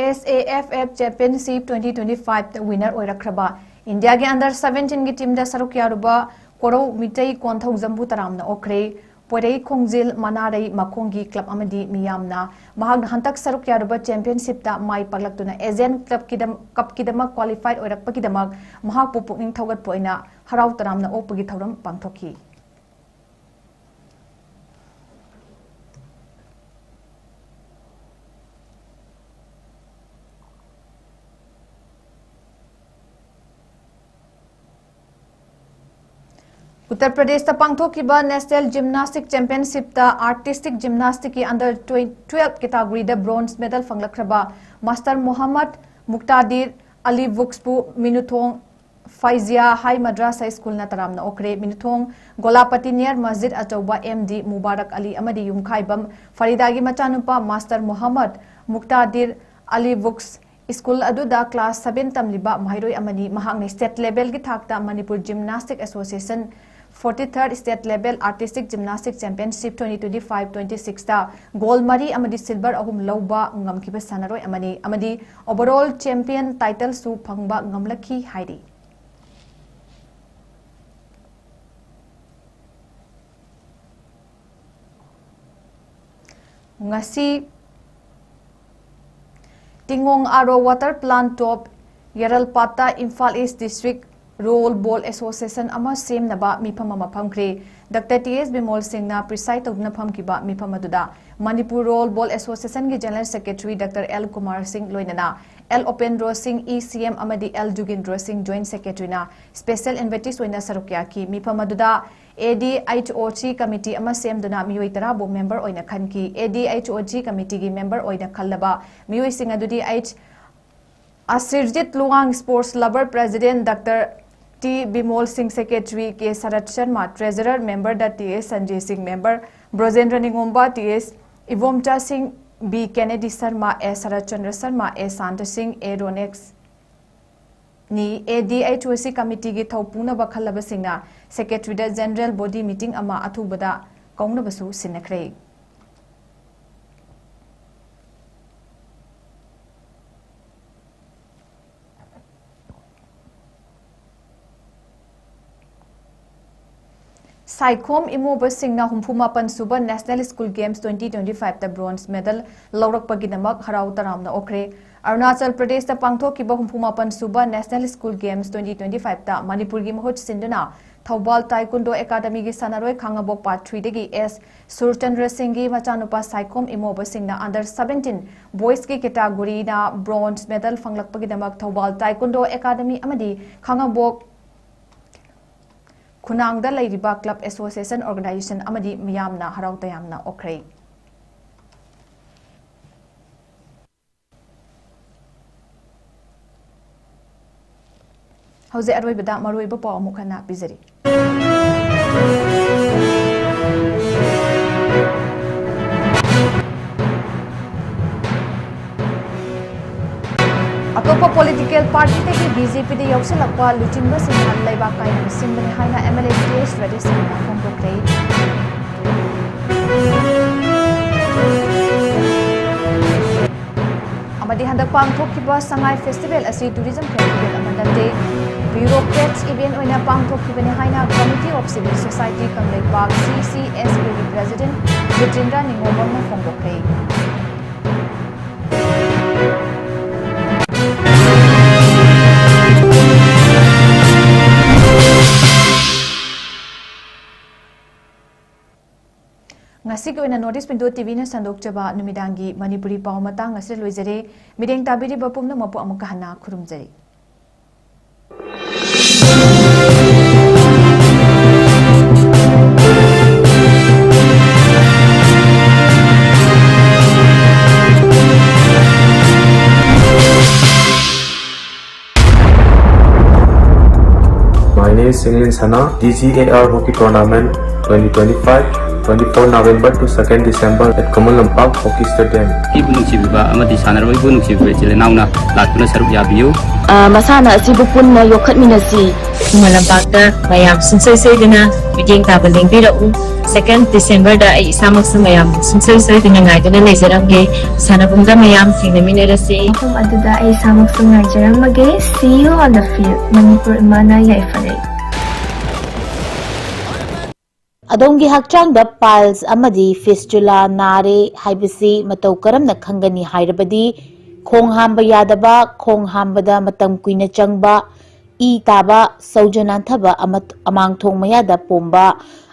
S A F F Championship twenty twenty-five ꯇ winner ꯑꯣꯏꯔꯛꯈ꯭ꯔꯕ ꯏꯟꯗꯤꯌꯥꯒꯤ under seventeen ꯒꯤ team ꯗ ꯁꯔꯨꯛ ꯌꯥꯔꯨꯕ ꯀꯣꯔꯧ ꯃꯤꯇꯩ ꯀꯣꯟꯊꯧꯖꯝꯕꯨ ꯇꯔꯥꯝꯅ ꯑꯣꯛꯈ꯭ꯔꯦ꯫ ꯄꯣꯏꯔꯩ ꯈꯣꯡꯖꯤꯜ ꯃꯅꯥꯔꯩ ꯃꯈꯣꯡꯒꯤ club ꯑꯃꯗꯤ ꯃꯤꯌꯥꯝꯅ ꯃꯍꯥꯛꯅ ꯍꯟꯗꯛ ꯁꯔꯨꯛ ꯌꯥꯔꯨꯕ championship ꯇ ꯃꯥꯏ ꯄꯥꯛꯂꯛꯇꯨꯅ Asian club ꯀꯤꯗꯝ-, cup ꯀꯤꯗꯃꯛ qualified ꯑꯣꯏꯔꯛꯄꯒꯤꯗꯃꯛ ꯃꯍꯥꯛꯄꯨ ꯄꯨꯛꯅꯤꯡ ꯊꯧꯒꯠꯄ ꯑꯣꯏꯅ ꯍꯔꯥꯎ ꯇꯔꯥꯝꯅ ꯑꯣꯛꯄꯒꯤ ꯊꯧꯔꯝ ꯄꯥꯡꯊꯣꯛꯈꯤ꯫ ꯎꯠꯇꯔ ꯄ꯭ꯔꯗꯦꯁꯇ ꯄꯥꯡꯊꯣꯛꯈꯤꯕ National Gymnastic Championship ꯇ Artistic Gymnastic ꯀꯤ under twelve category ꯗ bronze medal ꯐꯪꯂꯛꯈ꯭ꯔꯕ ꯃꯥꯁꯇꯔ ꯃꯣꯍꯝꯃꯗ ꯃꯨꯛꯇꯥꯗꯤꯔ ꯑꯂꯤ ꯕꯨꯛꯁꯄꯨ ꯃꯤꯅꯨꯊꯣꯡ ꯐꯥꯏꯖꯤꯌꯥ ꯍꯥꯏ ꯃꯗ꯭ꯔꯥꯁꯥ ꯁ꯭ꯀꯨꯜꯅ ꯇꯔꯥꯝꯅ ꯑꯣꯛꯈ꯭ꯔꯦ꯫ ꯃꯤꯅꯨꯊꯣꯡ ꯒꯣꯂꯥꯄꯇꯤ ꯅꯤꯌꯔ ꯃꯁꯖꯤꯗ ꯑꯆꯧꯕ ꯑꯦꯝ ꯗꯤ ꯃꯨꯕꯥꯔꯛ ꯑꯂꯤ ꯑꯃꯗꯤ ꯌꯨꯝꯈꯥꯏꯕꯝ ꯐꯔꯤꯗꯥꯒꯤ ꯃꯆꯥꯅꯨꯄꯥ master Muhammad Muktadir Ali books school ꯑꯗꯨꯗ ꯀ꯭ꯂꯥꯁ ꯁꯚꯦꯟ ꯇꯝꯂꯤꯕ ꯃꯍꯩꯔꯣꯏ ꯑꯃꯅꯤ꯫ ꯃꯍꯥꯛꯅ ꯁ꯭ꯇꯦꯠ ꯂꯦꯚꯦꯜꯒꯤ ꯊꯥꯛꯇ Manipur gymnastic association forty third state level artistic gymnastic championship twenty twenty five twenty ꯁꯤꯛꯁꯇ ꯒꯣꯜ ꯃꯔꯤ ꯑꯃꯗꯤ ꯁꯤꯜꯚꯔ ꯑꯍꯨꯝ ꯂꯧꯕ ꯉꯝꯈꯤꯕ ꯁꯥꯟꯅꯔꯣꯏ ꯑꯃꯅꯤ ꯑꯃꯗꯤ ꯑꯣꯚꯔꯑꯣꯜ ꯆꯦꯝꯄꯤꯌꯟ ꯇꯥꯏꯇꯜꯁꯨ ꯐꯪꯕ ꯉꯝꯂꯛꯈꯤ ꯍꯥꯏꯔꯤ꯫ ꯉꯁꯤ ꯇꯤꯡꯉꯣꯡ ꯑꯥꯔ ꯑꯣ ꯋꯥꯇꯔ ꯄ꯭ꯂꯥꯟ ꯇꯣꯞ ꯌꯥꯔꯜꯄꯥꯠꯇ ꯏꯝꯐꯥꯜ ꯏꯁ ꯗꯤꯁꯇ꯭ꯔꯤꯛ ꯔꯣꯜ ꯕꯣꯜ ꯑꯦꯁꯣꯁꯤꯌꯦꯁꯟ ꯑꯃ ꯁꯦꯝꯅꯕ ꯃꯤꯐꯝ ꯑꯃ ꯐꯝꯈ꯭ꯔꯦ꯫ ꯗꯥꯛꯇꯔ ꯇꯤ ꯑꯦꯁ ꯕꯤꯃꯣꯜ ꯁꯤꯡꯅ ꯄ꯭ꯔꯤꯁꯥꯏꯗ ꯇꯧꯗꯨꯅ ꯐꯝꯈꯤꯕ ꯃꯤꯐꯝ ꯑꯗꯨꯗ ꯃꯅꯤꯄꯨꯔ ꯔꯣꯜ ꯕꯣꯜ ꯑꯦꯁꯣꯁꯤꯌꯦꯁꯟꯒꯤ general secretary doctor L Kumar Singh ꯂꯣꯏꯅꯅ ꯑꯦꯜ ꯎꯄꯦꯟꯗ꯭ꯔꯣ ꯁꯤꯡ ꯏ ꯁꯤ ꯑꯦꯝ ꯑꯃꯗꯤ ꯑꯦꯜ ꯖꯨꯒꯤꯟꯗ꯭ꯔꯣ ꯁꯤꯡ ꯖꯣꯏꯟꯠ ꯁꯦꯀ꯭ꯔꯦꯇꯔꯤꯅ ꯁ꯭ꯄꯦꯁꯦꯜ ꯏꯟꯚꯥꯏꯇꯤꯁ ꯑꯣꯏꯅ ꯁꯔꯨꯛ ꯌꯥꯈꯤ꯫ ꯃꯤꯐꯝ ꯑꯗꯨꯗ ꯑꯦ ꯗꯤ ꯑꯩꯆ ꯑꯣ ꯁꯤ ꯀꯃꯤꯇꯤ ꯑꯃ ꯁꯦꯝꯗꯨꯅ ꯃꯤꯑꯣꯏ ꯇꯔꯥꯕꯨ ꯃꯦꯝꯕꯔ ꯑꯣꯏꯅ ꯈꯟꯈꯤ꯫ ꯑꯦ ꯗꯤ ꯑꯩꯆ ꯑꯣ ꯁꯤ ꯀꯃꯤꯇꯤꯒꯤ ꯃꯦꯝꯕꯔ ꯑꯣꯏꯅ ꯈꯜꯂꯕ ꯃꯤꯑꯣꯏꯁꯤꯡ ꯑꯗꯨꯗꯤ H Asirjit Luwang, sports lover president doctor T Bimol Singh, secretary K Sarat Sharma, treasurer ꯃꯦꯝꯕꯔꯗ T S Sanjay Singh, member Brojendro Ningomba, T S Ibomcha Singh, B Kennedy Sharma, A Sarat Chandra Sharma, A Shanta Singh, A ꯔꯣꯅꯦꯛꯁ ꯅꯤ꯫ ꯑꯦ ꯗꯤ ꯑꯩꯆ ꯑꯣ ꯁꯤ ꯀꯃꯤꯇꯤꯒꯤ ꯊꯧ ꯄꯨꯅꯕ ꯈꯜꯂꯕꯁꯤꯡꯅ ꯁꯦꯀ꯭ꯔꯦꯇꯔꯤꯗ ꯖꯦꯅꯔꯦꯜ ꯕꯣꯗꯤ ꯃꯤꯇꯤꯡ ꯑꯃ ꯑꯊꯨꯕꯗ ꯀꯧꯅꯕꯁꯨ ꯁꯤꯟꯅꯈ꯭ꯔꯦ꯫ ꯁꯥꯏꯈꯣꯝ ꯏꯃꯣꯕꯁꯤꯡꯅ ꯍꯨꯝꯐꯨ ꯃꯥꯄꯟ ꯁꯨꯕ National School Games twenty twenty-five ꯇ bronze medal ꯂꯧꯔꯛꯄꯒꯤꯗꯃꯛ ꯍꯔꯥꯎ ꯇꯔꯥꯝꯅ ꯑꯣꯛꯈ꯭ꯔꯦ꯫ ꯑꯔꯨꯅꯥꯆꯜ ꯄ꯭ꯔꯗꯦꯁꯇ ꯄꯥꯡꯊꯣꯛꯈꯤꯕ ꯍꯨꯝꯐꯨ ꯃꯥꯄꯟ ꯁꯨꯕ National School Games twenty twenty-five ꯇ ꯃꯅꯤꯄꯨꯔꯒꯤ ꯃꯍꯨꯠ ꯁꯤꯟꯗꯨꯅ ꯊꯧꯕꯥꯜ ꯇꯥꯏꯀꯨꯟꯗꯣ ꯑꯦꯀꯥꯗꯃꯤꯒꯤ ꯁꯥꯟꯅꯔꯣꯏ ꯈꯥꯡꯉꯕꯣꯛ part three ꯗꯒꯤ ꯑꯦꯁ ꯁꯨꯔꯆꯟꯗ꯭ꯔ ꯁꯤꯡꯒꯤ ꯃꯆꯥꯅꯨꯄꯥ ꯁꯥꯏꯈꯣꯝ ꯏꯃꯣꯕꯁꯤꯡꯅ under seventeen boys ꯀꯤ category ꯗ bronze medal ꯐꯪꯂꯛꯄꯒꯤꯗꯃꯛ ꯊꯧꯕꯥꯜ ꯇꯥꯏꯀꯨꯟꯗꯣ ꯑꯦꯀꯥꯗꯃꯤ ꯑꯃꯗꯤ ꯈꯥꯡꯉꯕꯣꯛ ꯈꯨꯅꯥꯡꯗ ꯂꯩꯔꯤꯕ club association organization ꯑꯃꯗꯤ ꯃꯤꯌꯥꯝꯅ ꯍꯔꯥꯎ ꯇꯌꯥꯝꯅ ꯑꯣꯛꯈ꯭ꯔꯦ꯫ ꯍꯧꯖꯤꯛ ꯑꯔꯣꯏꯕꯗ ꯃꯔꯨꯑꯣꯏꯕ ꯄꯥꯎ ꯑꯃꯨꯛ ꯍꯟꯅ ꯄꯤꯖꯔꯤ꯫ ꯑꯇꯣꯞꯄ ꯄꯣꯂꯤꯇꯤꯀꯦꯜ ꯄꯥꯔꯇꯤꯗꯒꯤ ꯕꯤ ꯖꯦ ꯄꯤꯗ ꯌꯥꯎꯁꯤꯜꯂꯛꯄ ꯂꯨꯆꯤꯡꯕꯁꯤꯡꯅ ꯂꯩꯕꯥꯛ ꯀꯥꯏꯅꯕ ꯁꯤꯟꯕꯅꯤ ꯍꯥꯏꯅ ꯑꯦꯝ ꯑꯦꯜ ꯑꯦ ꯇꯤ ꯑꯦꯁ ꯔꯕꯤꯁꯟꯅ ꯐꯣꯡꯗꯣꯛꯈ꯭ꯔꯦ꯫ ꯑꯃꯗꯤ ꯍꯟꯗꯛ ꯄꯥꯡꯊꯣꯛꯈꯤꯕ ꯁꯉꯥꯏ ꯐꯦꯁꯇꯤꯚꯦꯜ ꯑꯁꯤ ꯇꯨꯔꯤꯖꯝ ꯐꯦꯁꯇꯤꯚꯦꯜ ꯑꯃ ꯅꯠꯇꯦ꯫ ꯕ꯭ꯌꯨꯔꯣꯀ꯭ꯔꯦꯠꯁ ꯏꯚꯦꯟꯠ ꯑꯣꯏꯅ ꯄꯥꯡꯊꯣꯛꯈꯤꯕꯅꯤ ꯍꯥꯏꯅ committee of civil society Kangleipak, ꯁꯤ ꯁꯤ ꯑꯦꯁ ꯀꯦꯒꯤ ꯄ꯭ꯔꯦꯁꯤꯗꯦꯟꯠ ꯖꯤꯇꯦꯟꯗ꯭ꯔ ꯅꯤꯉꯣꯝꯕꯝꯅ ꯐꯣꯡꯗꯣꯛꯈ꯭ꯔꯦ꯫ ꯉꯁꯤꯒꯤ ꯑꯣꯏꯅ ꯅꯣꯔꯠ ꯏꯁ ꯋꯤꯟꯗꯣ ꯇꯤ ꯚꯤꯅ ꯁꯟꯗꯣꯛꯆꯕ ꯅꯨꯃꯤꯗꯥꯡꯒꯤ ꯃꯅꯤꯄꯨꯔꯤ ꯄꯥꯎ ꯃꯇꯥꯡ ꯑꯁꯤꯗ ꯂꯣꯏꯖꯔꯦ꯫ ꯃꯤꯠꯌꯦꯡ ꯇꯥꯕꯤꯔꯤꯕ ꯄꯨꯝꯅꯃꯛꯄꯨ ꯑꯃꯨꯛꯀ ꯍꯟꯅ ꯈꯨꯔꯨꯝꯖꯔꯤ꯫ My name is Singlin Sana, D G A R Hockey Tournament twenty twenty-five, twenty-four November to second December at Khuman Lampak Hockey Stadium. ꯑꯩꯕꯨ ꯅꯨꯡꯁꯤꯕꯤꯕ ꯑꯃꯗꯤ ꯁꯥꯟꯅꯔꯣꯏꯕꯨ ꯅꯨꯡꯁꯤꯕꯤꯕ ꯏꯆꯤꯜ ꯏꯅꯥꯎꯅ ꯂꯥꯛꯇꯨꯅ ꯁꯔꯨꯛ ꯌꯥꯕꯤꯌꯨ꯫ ꯑ, ꯃꯁꯥꯟꯅ ꯑꯁꯤꯕꯨ ꯄꯨꯟꯅ ꯌꯣꯛꯈꯠꯃꯤꯟꯅꯁꯤ꯫ ꯈꯨꯃꯟ ꯂꯝꯄꯥꯛꯇ ꯃꯌꯥꯝ ꯁꯨꯡꯁꯣꯏ ꯁꯣꯏꯗꯅ ꯃꯤꯠꯌꯦꯡ ꯇꯥꯕ ꯂꯦꯡꯕꯤꯔꯛꯎ꯫ Second Decemberꯗ ꯑꯩ ꯏꯁꯥꯃꯛꯁꯨ ꯃꯌꯥꯝꯕꯨ ꯁꯨꯡꯁꯣꯏ ꯁꯣꯏꯗꯅ ꯉꯥꯏꯗꯨꯅ ꯂꯩꯖꯔꯝꯒꯦ꯫ ꯁꯥꯟꯅꯕꯨꯡꯗ ꯃꯌꯥꯝ ꯊꯦꯡꯅꯃꯤꯟꯅꯔꯁꯤ꯫ ꯃꯐꯝ ꯑꯗꯨꯗ ꯑꯩ ꯏꯁꯥꯃꯛꯁꯨ ꯉꯥꯏꯖꯔꯝꯃꯒꯦ꯫ See you on the field. Manipur ꯏꯃꯥꯅ ꯌꯥꯏꯐꯔꯦ꯫ ꯑꯗꯣꯝꯒꯤ ꯍꯛꯆꯥꯡꯗ piles ꯑꯃꯗꯤ fistula ꯅꯥꯔꯦ ꯍꯥꯏꯕꯁꯤ ꯃꯇꯧ ꯀꯔꯝꯅ ꯈꯪꯒꯅꯤ ꯍꯥꯏꯔꯕꯗꯤ, ꯈꯣꯡ ꯍꯥꯝꯕ ꯌꯥꯗꯕ, ꯈꯣꯡ ꯍꯥꯝꯕꯗ ꯃꯇꯝ ꯀꯨꯏꯅ ꯆꯪꯕ, ꯏ ꯇꯥꯕ, ꯁꯧꯖ ꯅꯥꯟꯊꯕ, ꯑꯃ-, ꯑꯃꯥꯡꯊꯣꯡ ꯃꯌꯥꯗ ꯄꯣꯝꯕ,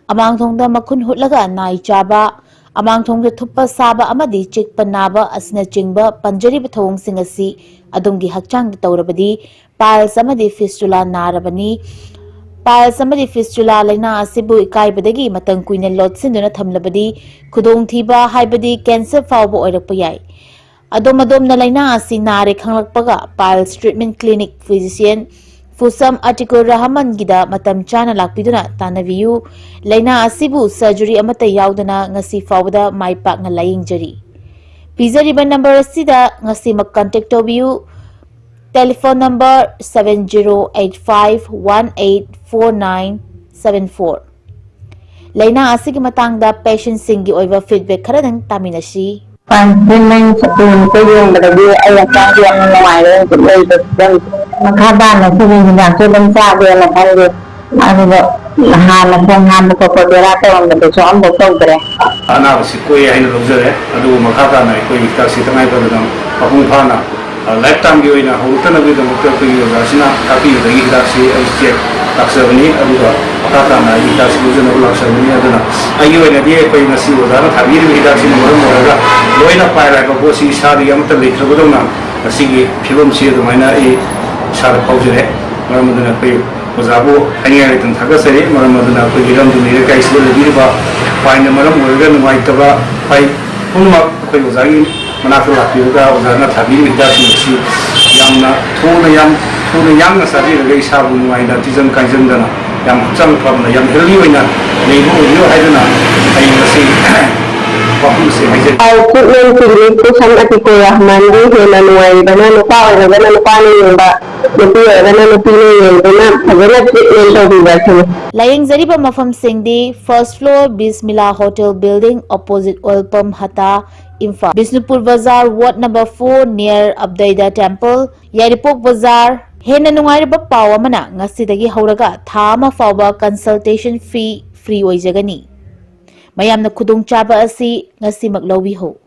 ꯑꯃꯥꯡꯊꯣꯡꯗ ꯃꯈꯨꯟ ꯍꯨꯠꯂꯒ ꯅꯥꯏ ꯆꯥꯕ, ꯑꯃꯥꯡꯊꯣꯡꯗ ꯊꯨꯞꯄ ꯁꯥꯕ ꯑꯃꯗꯤ ꯆꯤꯛꯄ ꯅꯥꯕ ꯑꯁꯤꯅꯆꯤꯡꯕ ꯄꯟꯖꯔꯤꯕ ꯊꯧꯑꯣꯡꯁꯤꯡ ꯑꯁꯤ ꯑꯗꯣꯝꯒꯤ ꯍꯛꯆꯥꯡꯗ ꯇꯧꯔꯕꯗꯤ, piles ꯑꯃꯗꯤ fistula ꯅꯥꯔꯕꯅꯤ꯫ Piles ꯑꯃꯗꯤ fistula ꯂꯥꯏꯅꯥ ꯑꯁꯤꯕꯨ ꯏꯀꯥꯏꯕꯗꯒꯤ ꯃꯇꯝ ꯀꯨꯏꯅ ꯂꯣꯠꯁꯤꯟꯗꯨꯅ ꯊꯝꯂꯕꯗꯤ, ꯈꯨꯗꯣꯡꯊꯤꯕ ꯍꯥꯏꯕꯗꯤ cancer ꯐꯥꯎꯕ ꯑꯣꯏꯔꯛꯄ ꯌꯥꯏ꯫ ꯑꯗꯣꯝ ꯑꯗꯣꯝꯅ ꯂꯥꯏꯅꯥ ꯑꯁꯤ ꯅꯥꯔꯦ ꯈꯪꯂꯛꯄꯒ, piles treatment clinic physician, ꯐꯨꯁꯝ ꯑꯇꯤꯀꯨꯔ ꯔꯍꯃꯟꯒꯤꯗ ꯃꯇꯝ ꯆꯥꯅ ꯂꯥꯛꯄꯤꯗꯨꯅ ꯇꯥꯟꯅꯕꯤꯌꯨ꯫ ꯂꯥꯏꯅꯥ ꯑꯁꯤꯕꯨ surgery ꯑꯃꯠꯇ ꯌꯥꯎꯗꯅ ꯉꯁꯤ ꯐꯥꯎꯕꯗ ꯃꯥꯏ ꯄꯥꯛꯅ ꯂꯥꯌꯦꯡꯖꯔꯤ꯫ ꯄꯤꯖꯔꯤꯕ number ꯑꯁꯤꯗ ꯉꯁꯤꯃꯛ contact ꯇꯧꯕꯤꯌꯨ꯫ Telephone number seven zero eight five one eight four nine seven four꯫ ꯂꯥꯏꯅꯥ ꯑꯁꯤꯒꯤ ꯃꯇꯥꯡꯗ patientꯁꯤꯡꯒꯤ ꯑꯣꯏꯕ feedback ꯈꯔꯗꯪ ꯇꯥꯃꯤꯟꯅꯁꯤ꯫ ꯄꯥꯟꯁꯤꯟ ꯅꯪ ꯁꯛꯇꯨ ꯑꯃꯨꯛꯀ ꯌꯦꯡꯕꯗꯗꯤ ꯑꯩ ꯍꯛꯆꯥꯡꯁꯦ ꯌꯥꯝꯅ ꯅꯨꯡꯉꯥꯏꯔꯦ ꯍꯧꯖꯤꯛ ꯂꯩꯕ ꯐꯤꯕꯝꯁꯦ꯫ ꯃꯈꯥ ꯇꯥꯅ ꯁꯤꯒꯤ ꯍꯤꯗꯥꯛꯁꯦ ꯑꯗꯨꯝ ꯆꯥꯒꯦꯅ ꯈꯜꯂꯤ꯫ ꯑꯗꯨꯒ ꯍꯥꯟꯅ ꯈꯣꯡ ꯍꯥꯝꯕ ꯈꯣꯠꯄ ꯕꯦꯔꯥ ꯇꯧꯔꯝꯕꯗꯨꯁꯨ ꯑꯃꯐꯥꯎ ꯇꯧꯗ꯭ꯔꯦ꯫ ꯑꯅꯥꯕꯁꯤ ꯀꯣꯛꯑꯦ ꯍꯥꯏꯅ ꯂꯧꯖꯔꯦ, ꯑꯗꯨꯕꯨ ꯃꯈꯥ ꯇꯥꯅ ꯑꯩꯈꯣꯏ ꯍꯤꯗꯥꯛꯁꯤ ꯇꯉꯥꯏ ꯐꯗꯅ ꯃꯄꯨꯡ ꯐꯥꯅ, ꯑ, lifetimeꯒꯤ ꯑꯣꯏꯅ ꯍꯧꯔꯛꯇꯅꯕꯒꯤꯗꯃꯛꯇ ꯑꯩꯈꯣꯏꯒꯤ ꯑꯣꯖꯥꯁꯤꯅ ꯇꯥꯛꯄꯤꯕꯗꯒꯤ ꯍꯤꯗꯥꯛꯁꯤ ꯑꯩ check ꯂꯥꯛꯆꯕꯅꯤ, ꯑꯗꯨꯒ ꯃꯈꯥ ꯇꯥꯅ ꯑꯩ ꯍꯤꯗꯥꯛꯁꯤ ꯂꯧꯖꯅꯕ ꯂꯥꯛꯆꯕꯅꯤ꯫ ꯑꯗꯨꯅ ꯑꯩꯒꯤ ꯑꯣꯏꯅꯗꯤ ꯑꯩꯈꯣꯏ ꯉꯁꯤ ꯑꯣꯖꯥꯅ ꯊꯥꯕꯤꯔꯤꯕ ꯍꯤꯗꯥꯛꯁꯤꯅ ꯃꯔꯝ ꯑꯣꯏꯔꯒ ꯂꯣꯏꯅ ꯄꯥꯏꯔ ꯍꯥꯏꯕ ꯄꯣꯠꯁꯤ ꯏꯁꯥꯗꯒꯤ ꯑꯃꯠꯇ ꯂꯩꯇ꯭ꯔꯕꯗꯧꯅ ꯉꯁꯤꯒꯤ ꯐꯤꯕꯝꯁꯤ ꯑꯗꯨꯃꯥꯏꯅ ꯑꯩ ꯏꯁꯥꯗ ꯐꯥꯎꯖꯔꯦ꯫ ꯃꯔꯝ ꯑꯗꯨꯅ ꯑꯩꯈꯣꯏ ꯑꯣꯖꯥꯕꯨ ꯍꯥꯏꯅꯤꯡꯉꯥꯏ ꯂꯩꯇꯅ ꯊꯥꯒꯠꯆꯔꯤ꯫ ꯃꯔꯝ ꯑꯗꯨꯅ ꯑꯩꯈꯣꯏꯒꯤ ꯏꯔꯝꯗꯝ ꯂꯩꯀꯥꯏꯁꯤꯗ ꯂꯩꯕꯤꯔꯤꯕ ꯄꯥꯏꯅ ꯃꯔꯝ ꯑꯣꯏꯔꯒ ꯅꯨꯡꯉꯥꯏꯇꯕ ꯄꯥꯏ ꯄꯨꯝꯅꯃꯛ ꯑꯩꯈꯣꯏ ꯑꯣꯖꯥꯒꯤ ꯃꯅꯥꯛꯇ ꯂꯥꯛꯄꯤꯔꯒ ꯑꯣꯖꯥꯅ ꯊꯥꯕꯤꯔꯤꯕ ꯍꯤꯗꯥꯛꯁꯤꯡ ꯑꯁꯤ ꯌꯥꯝꯅ ꯊꯨꯅ, ꯌꯥꯝ ꯊꯨꯅ ꯌꯥꯡꯅ ꯆꯥꯕꯤꯔꯒ ꯏꯁꯥꯕꯨ ꯅꯨꯡꯉꯥꯏꯅ ꯇꯤꯟꯖꯪ ꯀꯥꯏꯖꯪꯗꯅ ꯌꯥꯝ ꯍꯛꯆꯥꯡ ꯐꯅ, ꯌꯥꯝ healthy ꯑꯣꯏꯅ ꯂꯩꯕ ꯑꯣꯏꯕꯤꯌꯨ ꯍꯥꯏꯗꯨꯅ ꯑꯩ ꯉꯁꯤ ꯋꯥꯐꯝꯁꯦ ꯍꯥꯏꯖꯔꯤ꯫ Treatment clinic ꯄꯨꯁꯝ ꯑꯇꯤꯀꯨꯔ ꯔꯍꯃꯟꯒꯤ ꯍꯦꯟꯅ ꯅꯨꯡꯉꯥꯏꯔꯤꯕꯅ ꯅꯨꯄꯥ ꯑꯣꯏꯔꯒꯅ ꯅꯨꯄꯥꯅ ꯌꯦꯡꯕ, ꯅꯨꯄꯤ ꯑꯣꯏꯔꯒꯅ ꯅꯨꯄꯤꯅ ꯌꯦꯡꯗꯨꯅ ꯐꯖꯅ treatment ꯇꯧꯕꯤꯕ ꯑꯁꯤꯅꯤ꯫ ꯂꯥꯌꯦꯡꯖꯔꯤꯕ ꯃꯐꯝꯁꯤꯡꯗꯤ first floor Bismillah Hotel Building, opposite Oil Pump, ꯍꯇꯥ, Imphal, Bishnupur ꯕꯖꯥꯔ, ward number four, near Abdaida Temple, ꯌꯥꯏꯔꯤꯄꯣꯛ ꯕꯖꯥꯔ꯫ ꯍꯦꯟꯅ ꯅꯨꯡꯉꯥꯏꯔꯕ ꯄꯥꯎ ꯑꯃꯅ, ꯉꯁꯤꯗꯒꯤ ꯍꯧꯔꯒ ꯊꯥ ꯑꯃ ꯐꯥꯎꯕ consultation fee free ꯑꯣꯏꯖꯒꯅꯤ꯫ ꯃꯌꯥꯝꯅ ꯈꯨꯗꯣꯡꯆꯥꯕ ꯑꯁꯤ ꯉꯁꯤꯃꯛ ꯂꯧꯕꯤꯍꯧ꯫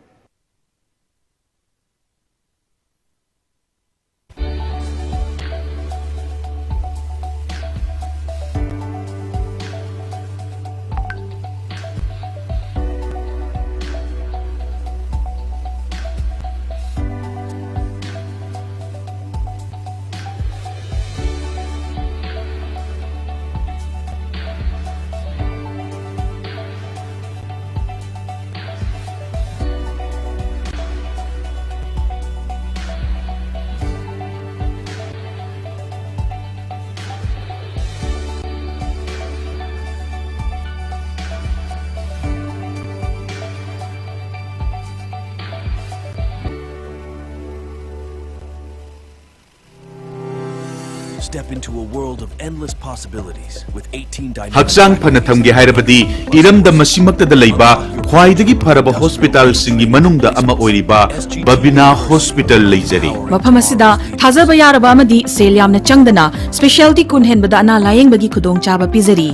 Step into a world of endless possibilities with eighteen ꯍꯛꯆꯥꯡ ꯐꯅ ꯊꯝꯒꯦ ꯍꯥꯏꯔꯕꯗꯤ ꯏꯔꯝꯗꯝ ꯑꯁꯤꯃꯛꯇꯗ ꯂꯩꯕ ꯈ꯭ꯋꯥꯏꯗꯒꯤ ꯐꯔꯕ ꯍꯣꯁꯄꯤꯇꯥꯜꯁꯤꯡꯒꯤ ꯃꯅꯨꯡꯗ ꯑꯃ ꯑꯣꯏꯔꯤꯕ ꯕꯕꯤꯅꯥ ꯍꯣꯁꯄꯤꯇꯥꯜ ꯂꯩꯖꯔꯤ꯫ ꯃꯐꯝ ꯑꯁꯤꯗ ꯊꯥꯖꯕ ꯌꯥꯔꯕ ꯑꯃꯗꯤ ꯁꯦꯜ ꯌꯥꯝꯅ ꯆꯪꯗꯅ ꯁ꯭ꯄꯦꯁꯤꯌꯥꯂꯤꯇꯤ ꯀꯨꯟ ꯍꯦꯟꯕꯗ ꯑꯅꯥ ꯂꯥꯌꯦꯡꯕꯒꯤ ꯈꯨꯗꯣꯡꯆꯥꯕ ꯄꯤꯖꯔꯤ꯫